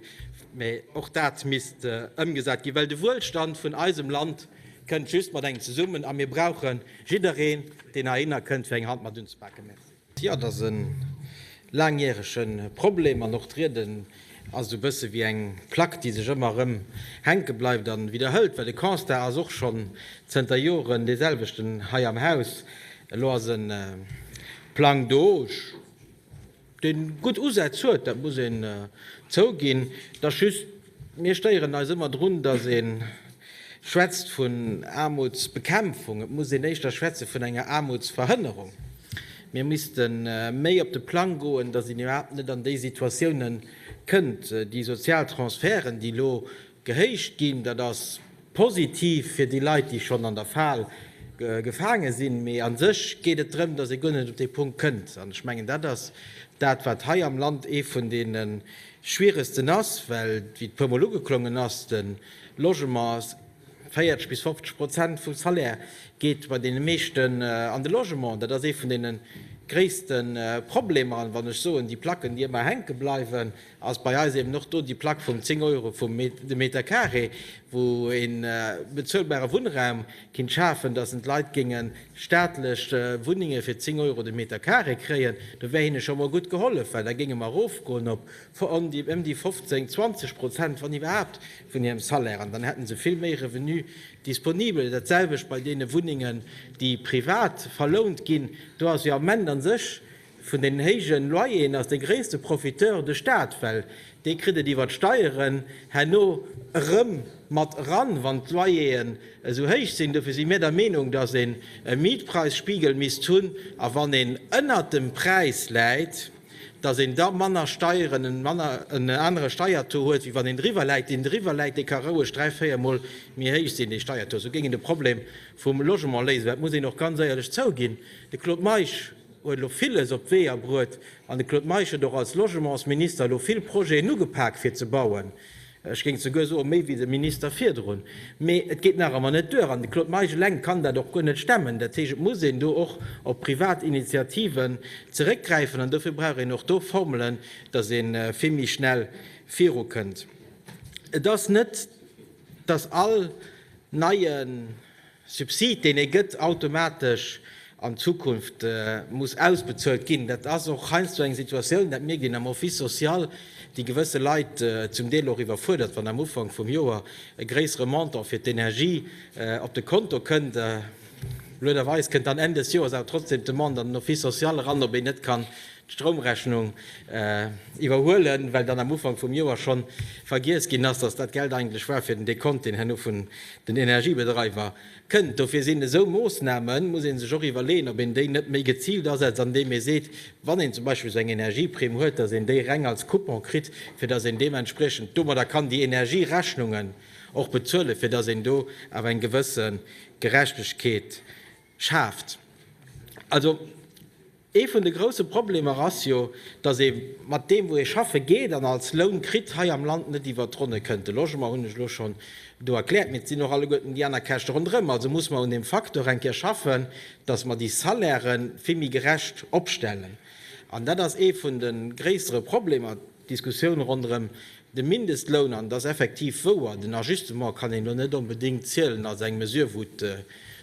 S1: mä och dat misst ëmgesat ginn, well de Wuelstand vun eisem Land kënnt just mat engem zesummen a mir brauche jiddereen, deen heihinner kënnt, fir eng Hand mat unzepaken. Merci. Jo, et ass e laangjärege Problem an och d'Rieden ass esou e bësse wéi eng Plack, déi sech ëmmer erëm hänke bleift a widderhëlt, well de Constat ass och schonn zënter Joren dee selwechten hei am Haus. Elo ass e Plang do, dee gutt Usätz huet, dat muss een zouginn. Et ass just, Mir stéieren eis ëmmer drun, datt ee schwätzt vun Aarmutsbekämpfung. Et muss een éischter schwätze vun enger Aarmutsverhënnerung. Mir misste méi op de Plang goen, datt een iwwerhaapt net an déi Situatioune kënnt. Déi sozial Transferten, déi elo gehéicht ginn, dat ass positiv fir déi Leit, déi schonn an der Fal gefaange sinn. Mee a sech geet et drëm, datt ee guer net op dee Punkt kënnt. An ech mengen, dat ass dat, wat hei am Land ee vun deene Schwieregsten ass, well, wéi et puer mol ugeklongen ass, de Logement ass 40 bis 50 Prozent vum Salaire geet bei deene meeschten an de Logement. Dat ass ee vun deene gréisste Problemer. An wann ech soen, déi Placken, déi ëmmer hänke bleiwen, ass bei eis eben och do déi Plack vum 10 Euro vum de Meter carré, wou ee bezuelbare Wunnraum kinnt schafen, dass en d'Leit géinge staatlech Wunnenge fir 10 Euro de Meter carré kréien, do wär hinne scho mol gutt gehollef, well da géinge mer erofgoen op ëm déi 15, 20 Prozent, wann iwwerhaapt, vun hirem Salaire an dann hätte se vill méi Revenu disponibel. Dat selwecht bei deene Wunnengen, déi privat verlount ginn. Do ass jo am Ament a sech Vun den héijen Loyeren ass de gréisste Profiteur de Staat, well dee kritt et iwwer d'Steieren herno erëm mat eran, wann d'Loyeren esou héich sinn. Dofir si mir der Meenung, datt een e Mietpreisspiegel misst hunn, a wann een ënnert dem Präis läit, datt een da manner Steieren, en manner, en anere Steiertaux huet, wéi wann een driwwer läit. Deen driwwer läit, dee ka roueg dräi, véier Mol méi héich sinn, dee Steiertaux. Esou géing een de Problem vum Logement léisen. Dat muss een och ganz éierlech zouginn. De Claude Meisch huet elo villes op d'Weeër bruet an de Claude Meisch huet och als Logementsminister elo vill Projeten ugepak fir ze bauen. Ech géing souguer soen, méi wéi de Minister virdrun. Mee et geet nach ëmmer net duer. An de Claude Meisch eleng kann dat och guer net stemmen. Dat heescht, et muss een do och op privat Initiativen zeréckgräifen. An dofir brauch een och do Formelen, datt ee vill méi schnell virukënnt. Et ass net, datt all neie Subsid, deen ee gëtt, automatesch an Zukunft muss ausbezuelt ginn. Dat ass och heiansdo eng Situatioun, dat mierkt een am Office social, déi gewësse Leit zum Deel och iwwerfuerdert, wann am Ufank vum Joer e gréissere Montant fir d'Energie op de Konto kënnt. Blöderweis kënnt dann Enn des Joers awer trotzdem d'Demande an den Office social eran, ob een net kann d'Stroumrechnung iwwerhuelen, well dann am Ufank vum Joer schonn vergiess ginn ass, dass dat Geld eigentlech war fir den Dekont, deen herno vun den Energiebedreiwer kënnt. Dofir sinn esou Moossnamen, muss ee sech och iwwerleeën, ob een déi net méi geziilt asetzt, andeem ee seet, wann een zum Beispill esou eng Energieprimm huet, dass een déi reng als Coupon kritt, fir dass een deementspriechend domadder kann déi Energierechnungen och bezuelen, fir dass een do awer eng gewësse Gerechtegkeet schaaft. Also. Ee vun de grousse Problemer ass jo, datt ee mat deem, wou ee schaffe geet an als Loun kritt, hei am Land net iwwert d'Ronne kënnt. De Logement hunn ech elo schonn do erkläert, mee et sinn och alleguerten déi aner Käschte ronderëm. Also muss mer un deem Facteur eng Kéier schaffen, datt mer déi Salairë vill méi gerecht opstellen. An dat ass ee vun de gréissere Problemer. D'Diskussioun ronderëm de Mindestloun, an et ass effektiv wouer, den Ajustement kann een elo net onbedéngt zielen als eng Mesure, wou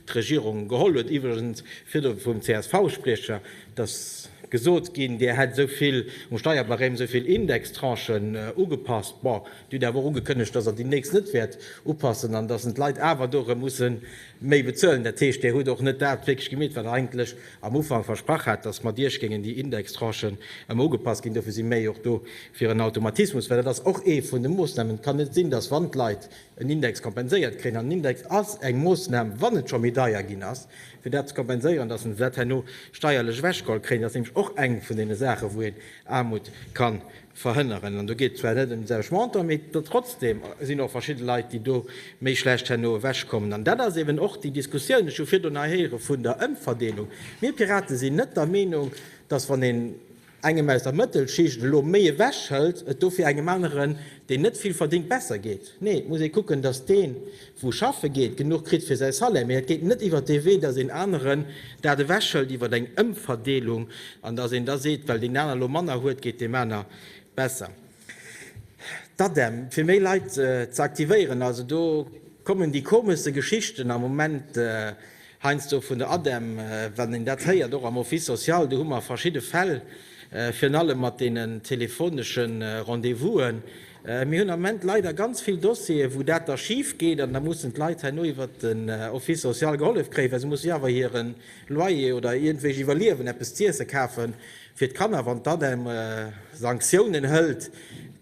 S1: d'Regierung geholl huet, iwwregens virdru vum CSV-Spriecher, et ass gesot ginn, Dir hätt esou vill um Steierbarème, esou vill Indextranchen ugepasst. Bon, Dir hutt awer och ugekënnegt, dass Der déi nächst net wäert upassen an dass d'Leit awer do erëm musse méi bezuelen. Dat heescht, Dir hutt och net dat wierklech gemeet, wat Der eigentlech am Ufank versprach hat, dass mat Iech géingen déi Indextranchen ëmmer ugepasst ginn. Dofir si mir jo och do fir en Automatismus, well dat ass och ee vun de Moossnamen. Et kann net sinn, dass wann d'Leit en Index kompenséiert kréien, an en Index ass eng Moossnam, wann et scho méi deier ginn ass, fir dat ze kompenséieren, dass se dat herno steierlech ewechgeholl kréien. Dat ass nämlech och eng vun deene Saachen, wou een Aarmut ka verhënneren. An do geet et zwar net ëm de selwechte Montant, mee trotzdem sinn och verschidde Leit, déi do méi schlecht herno ewechkommen. An dat ass eben och déi Diskussioun, ech hu virdrun hei héiere vun der Ëmverdeelung. Mir Pirate sinn net der Meenung, dass wann een engem aus der Mëttelschicht elo méi ewechhëlt, et dofir engem aneren, deen net vill verdéngt, besser geet. Nee, et muss ee kucken, dass deen, wou schaffe geet, genuch kritt fir säi Salaire. Mee et geet net iwwert dee Wee, dass een aneren dat ewechhëlt iwwer eng Ëmverdeelung an dass een da seet, well deen aner elo manner huet, geet deem aner besser. D'ADEM, fir méi Leit ze aktivéieren, also do kommen déi komeschste Geschichten am Moment Heiansdo vun der ADEM, wann een dat héiert, och am Office social, do hu mer verschidde Fäll, virun allem mat deenen telefonesche Rendez-vousen. Mir hunn am Moment leider ganz vill Dossieren, wou dat da schif geet an da mussen d'Leit herno iwwert den Office social gehollef kréien, well se musse jo awer hire Loyer oder iergendwéi iwwerliewen, eppes z'iesse kafen fir d'Kanner. Wann d'ADEM Sanktiounen hëlt,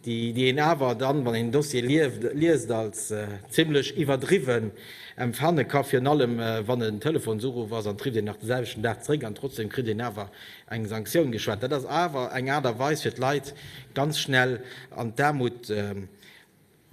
S1: déi een awer dann, wann een den Dossier liest, als zimlech iwwerdriwwen Empfanne ka, virun allem wann et en Telefonsuruff ass an et rifft een nach de selwechten Dag zeréck an trotzdem kritt een awer eng Sanktioun geschwat. Dat ass awer eng Aart a Weis fir d'Leit ganz schnell an d'Aarmut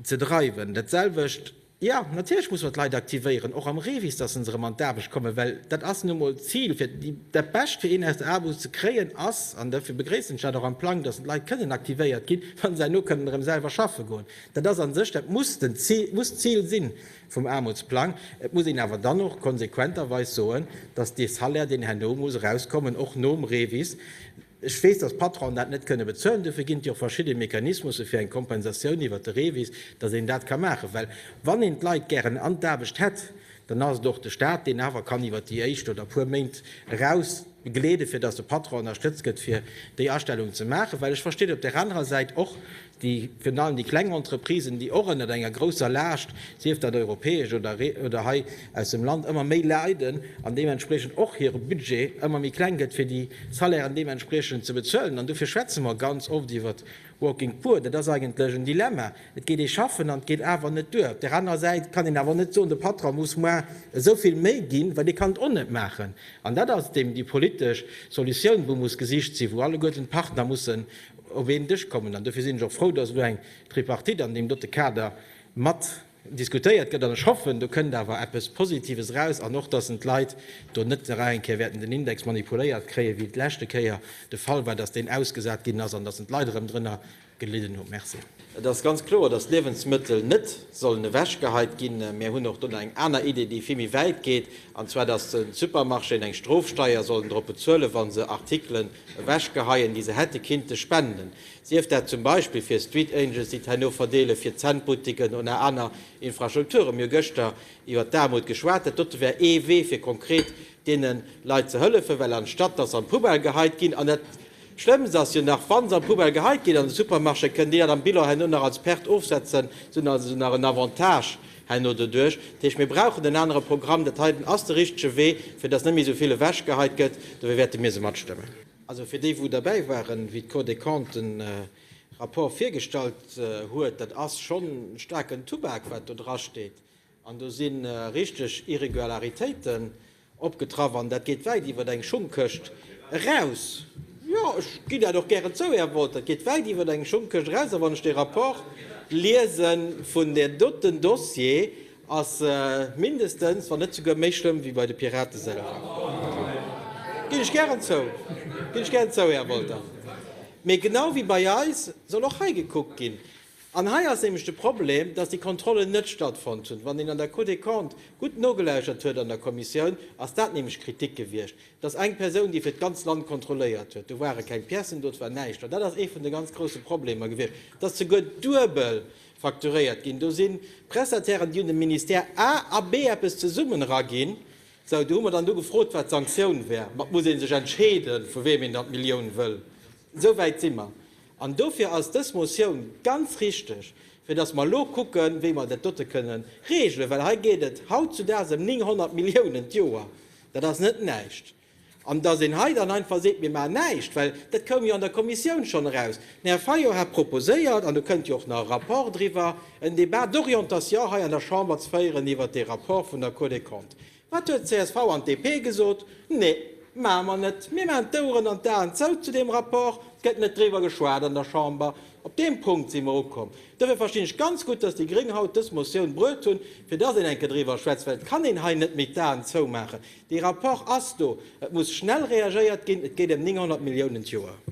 S1: ze dreiwen. Dat selwecht, jo natierlech musse mer d'Leit aktivéieren, och am REVIS, datt se erëm an d'Aarbecht kommen, well dat ass nu emol d'Zil, fir dat Bescht fir een aus der Aarmut ze kréien ass, an dofir begréissen ech dat och am Plang, datt d'Leit kënnen aktivéiert ginn, wa se herno kënnen erëm selwer schaffe goen. Dat ass a sech, dat muss den Zil, muss d'Zil sinn vum Aarmutsplang. Et muss een awer dann och konsequenterweis soen, dass dee Salaire, deen herno muss erauskommen, och nom REVIS, ech weess, dass d'Patronen dat net kënne bezuelen, dofir ginn et jo och verschidde Mechanismusse fir eng Kompensatioun iwwert de REVIS, dass een dat ka maachen. Well wann een d'Leit gären an d'Aarbecht hätt, dann ass et och de Stat, deen awer kann iwwert déi éischt oder puer Méint eraus begleeden, fir dass de Patron ënnerstëtzt gëtt, fir déi Astellung ze maachen. Well ech verstinn op där anerer Säit och déi, virun allem déi kleng Entreprisen, déi och ënnert enger grousser Laascht, sief dat europäesch oder oder hei aus dem Land, ëmmer méi leiden an deementspriechend och hire Budget ëmmer méi kleng gëtt, fir déi Salairen deementspriechend ze bezuelen. An dofir schwätze mer ganz oft iwwert Working Poor. Dat ass eigentlech en Dilemma. Et geet ee schaffen an et geet awer net duer. Op där anerer Säit kann een awer net soen, de Patron muss moar esou vill méi ginn, well dee kann et och net maachen. An dat ass deem déi politesch Solutioun, wou muss gesicht sinn, wou alleguerten d'Partner mussen op een Dësch kommen. An dofir sinn ech och frou, dass elo eng Tripartite an deem dote Kader mat. Diskutéiert gëtt. An ech hoffen, do kënnt awer eppes Positives eraus an och, dass en d'Leit do net nach eng Kéier wäerten den Index manipuléiert kréien, wéi et d'leschte Kéier de Fall war, dass deen ausgesat ginn ass an dass en d'Leit erëm drënner gelidden hunn. Merci. Et ass ganz kloer, dass d'Liewensmëttel net sollen ewechgeheit ginn. Mir hunn och do nach eng aner Idee, déi vill méi wäit geet, an zwar dass d'Supermarchéen eng Strofsteier sollen drop bezuelen, wa se Artikelen ewechgeheien, déi se hätte kinnte spenden. Sief dat zum Beispill fir Street Angels, déi d'herno verdeelen, fir Zännbuttiken oder aner Infrastrukturen. Mir hu gëschter iwwert d'Aarmut geschwat. Dat dote wär ee Wee, fir konkret deene Leit ze hëllefen, well anstatt dass se an d'Poubelle geheit ginn, an dat Schlëmmst ass jo nach, wa se an d'Poubelle geheit ginn an de Supermarché, kënnen déi dat am Bilan herno nach als Perte ofsetzen. Se hunn also nach en Avantage herno doduerch. Dat heescht, mir brauchen en anere Programm. Dat heiten ass de richtege Wee, fir dass net méi esou vill ewechgeheit gëtt. Dofir wäerte mir se matstëmmen. Also fir déi wou derbäi waren, wéi d'Cour des Comptes de Rapport virgestallt huet, dat ass schonn staarken Tubak wat do drasteet an do si richteg Irregularitéiten opgetraff an dat geet wäit iwwer eng Schungkëscht eraus. Jo, ech ginn dat och gären zou, Här Wolter, et geet wäit iwwer eng Schungkëscht eraus a wann ech dee Rapport liese vun där doten Dossier, Ass mindestens, wann net souguer méi schlëmm wéi bei de Pirate selwer. Ginn ech gären zou. Ginn ech gären zou, Här Wolter. Mee genau wéi bei eis soll och hei gekuckt ginn. An hei ass nämlech de Problem, dass déi Kontrollen net stattfonnt hunn. Wann een an der Cour des Comptes gutt nogelauschert huet an der Kommissioun, ass dat nämlech d'Kritik gewiescht, dass eng Persoun, déi fir d'ganz Land kontrolléiert huet, do ware keng Piècen do, et war näischt do. Dat ass ee vun de ganz grousse Problemer gewiescht, dass souguer duebel Facturéiert ginn. Do si Prestatairen, déi hunn dem Ministère A a B eppes zesummen eraginn. Sou, do hu mer dann du gefrot, wat d'Sanktioun wär. Ma et muss ee sech entscheeden, vu weem een dann d'Millioun wëll. Esou wäit si mer. An dofir ass dës Motioun ganz richteg, fir datt mer elo kucken, wéi mer dat dote kënnen regelen. Well hei geet et hautzudaags ëm 900 Milliounen d'Joer. Dat ass net näischt. An dass een hei dann einfach seet, mir maachen näischt, well dat koum jo an der Kommissioun schonn eraus. Den Här Fayot hat proposéiert, an do kënnt jo och nach e Rapport driwwer, en Débat d'orientation hei an der Chamber ze féieren iwwert dee Rapport vun der Cour des Comptes. Wat huet d'CSV an d'DP gesot? Nee, maache mer net. Mir maachen d'Oueren an d'Aen zou zu deem Rapport. Et gëtt net driwwer geschwat an der Chamber. Op deem Punkt si mer ukomm. Dofir verstinn ech ganz gutt, dass déi gréng haut dës Motioun bruet hunn, fir dass een eng Kéier driwwer schwätzt, well et kann een hei net méi d'Aen zoumaachen. Dee Rapport ass do. Et muss schnell reagéiert ginn. Et geet ëm 900 Milliounen d'Joer.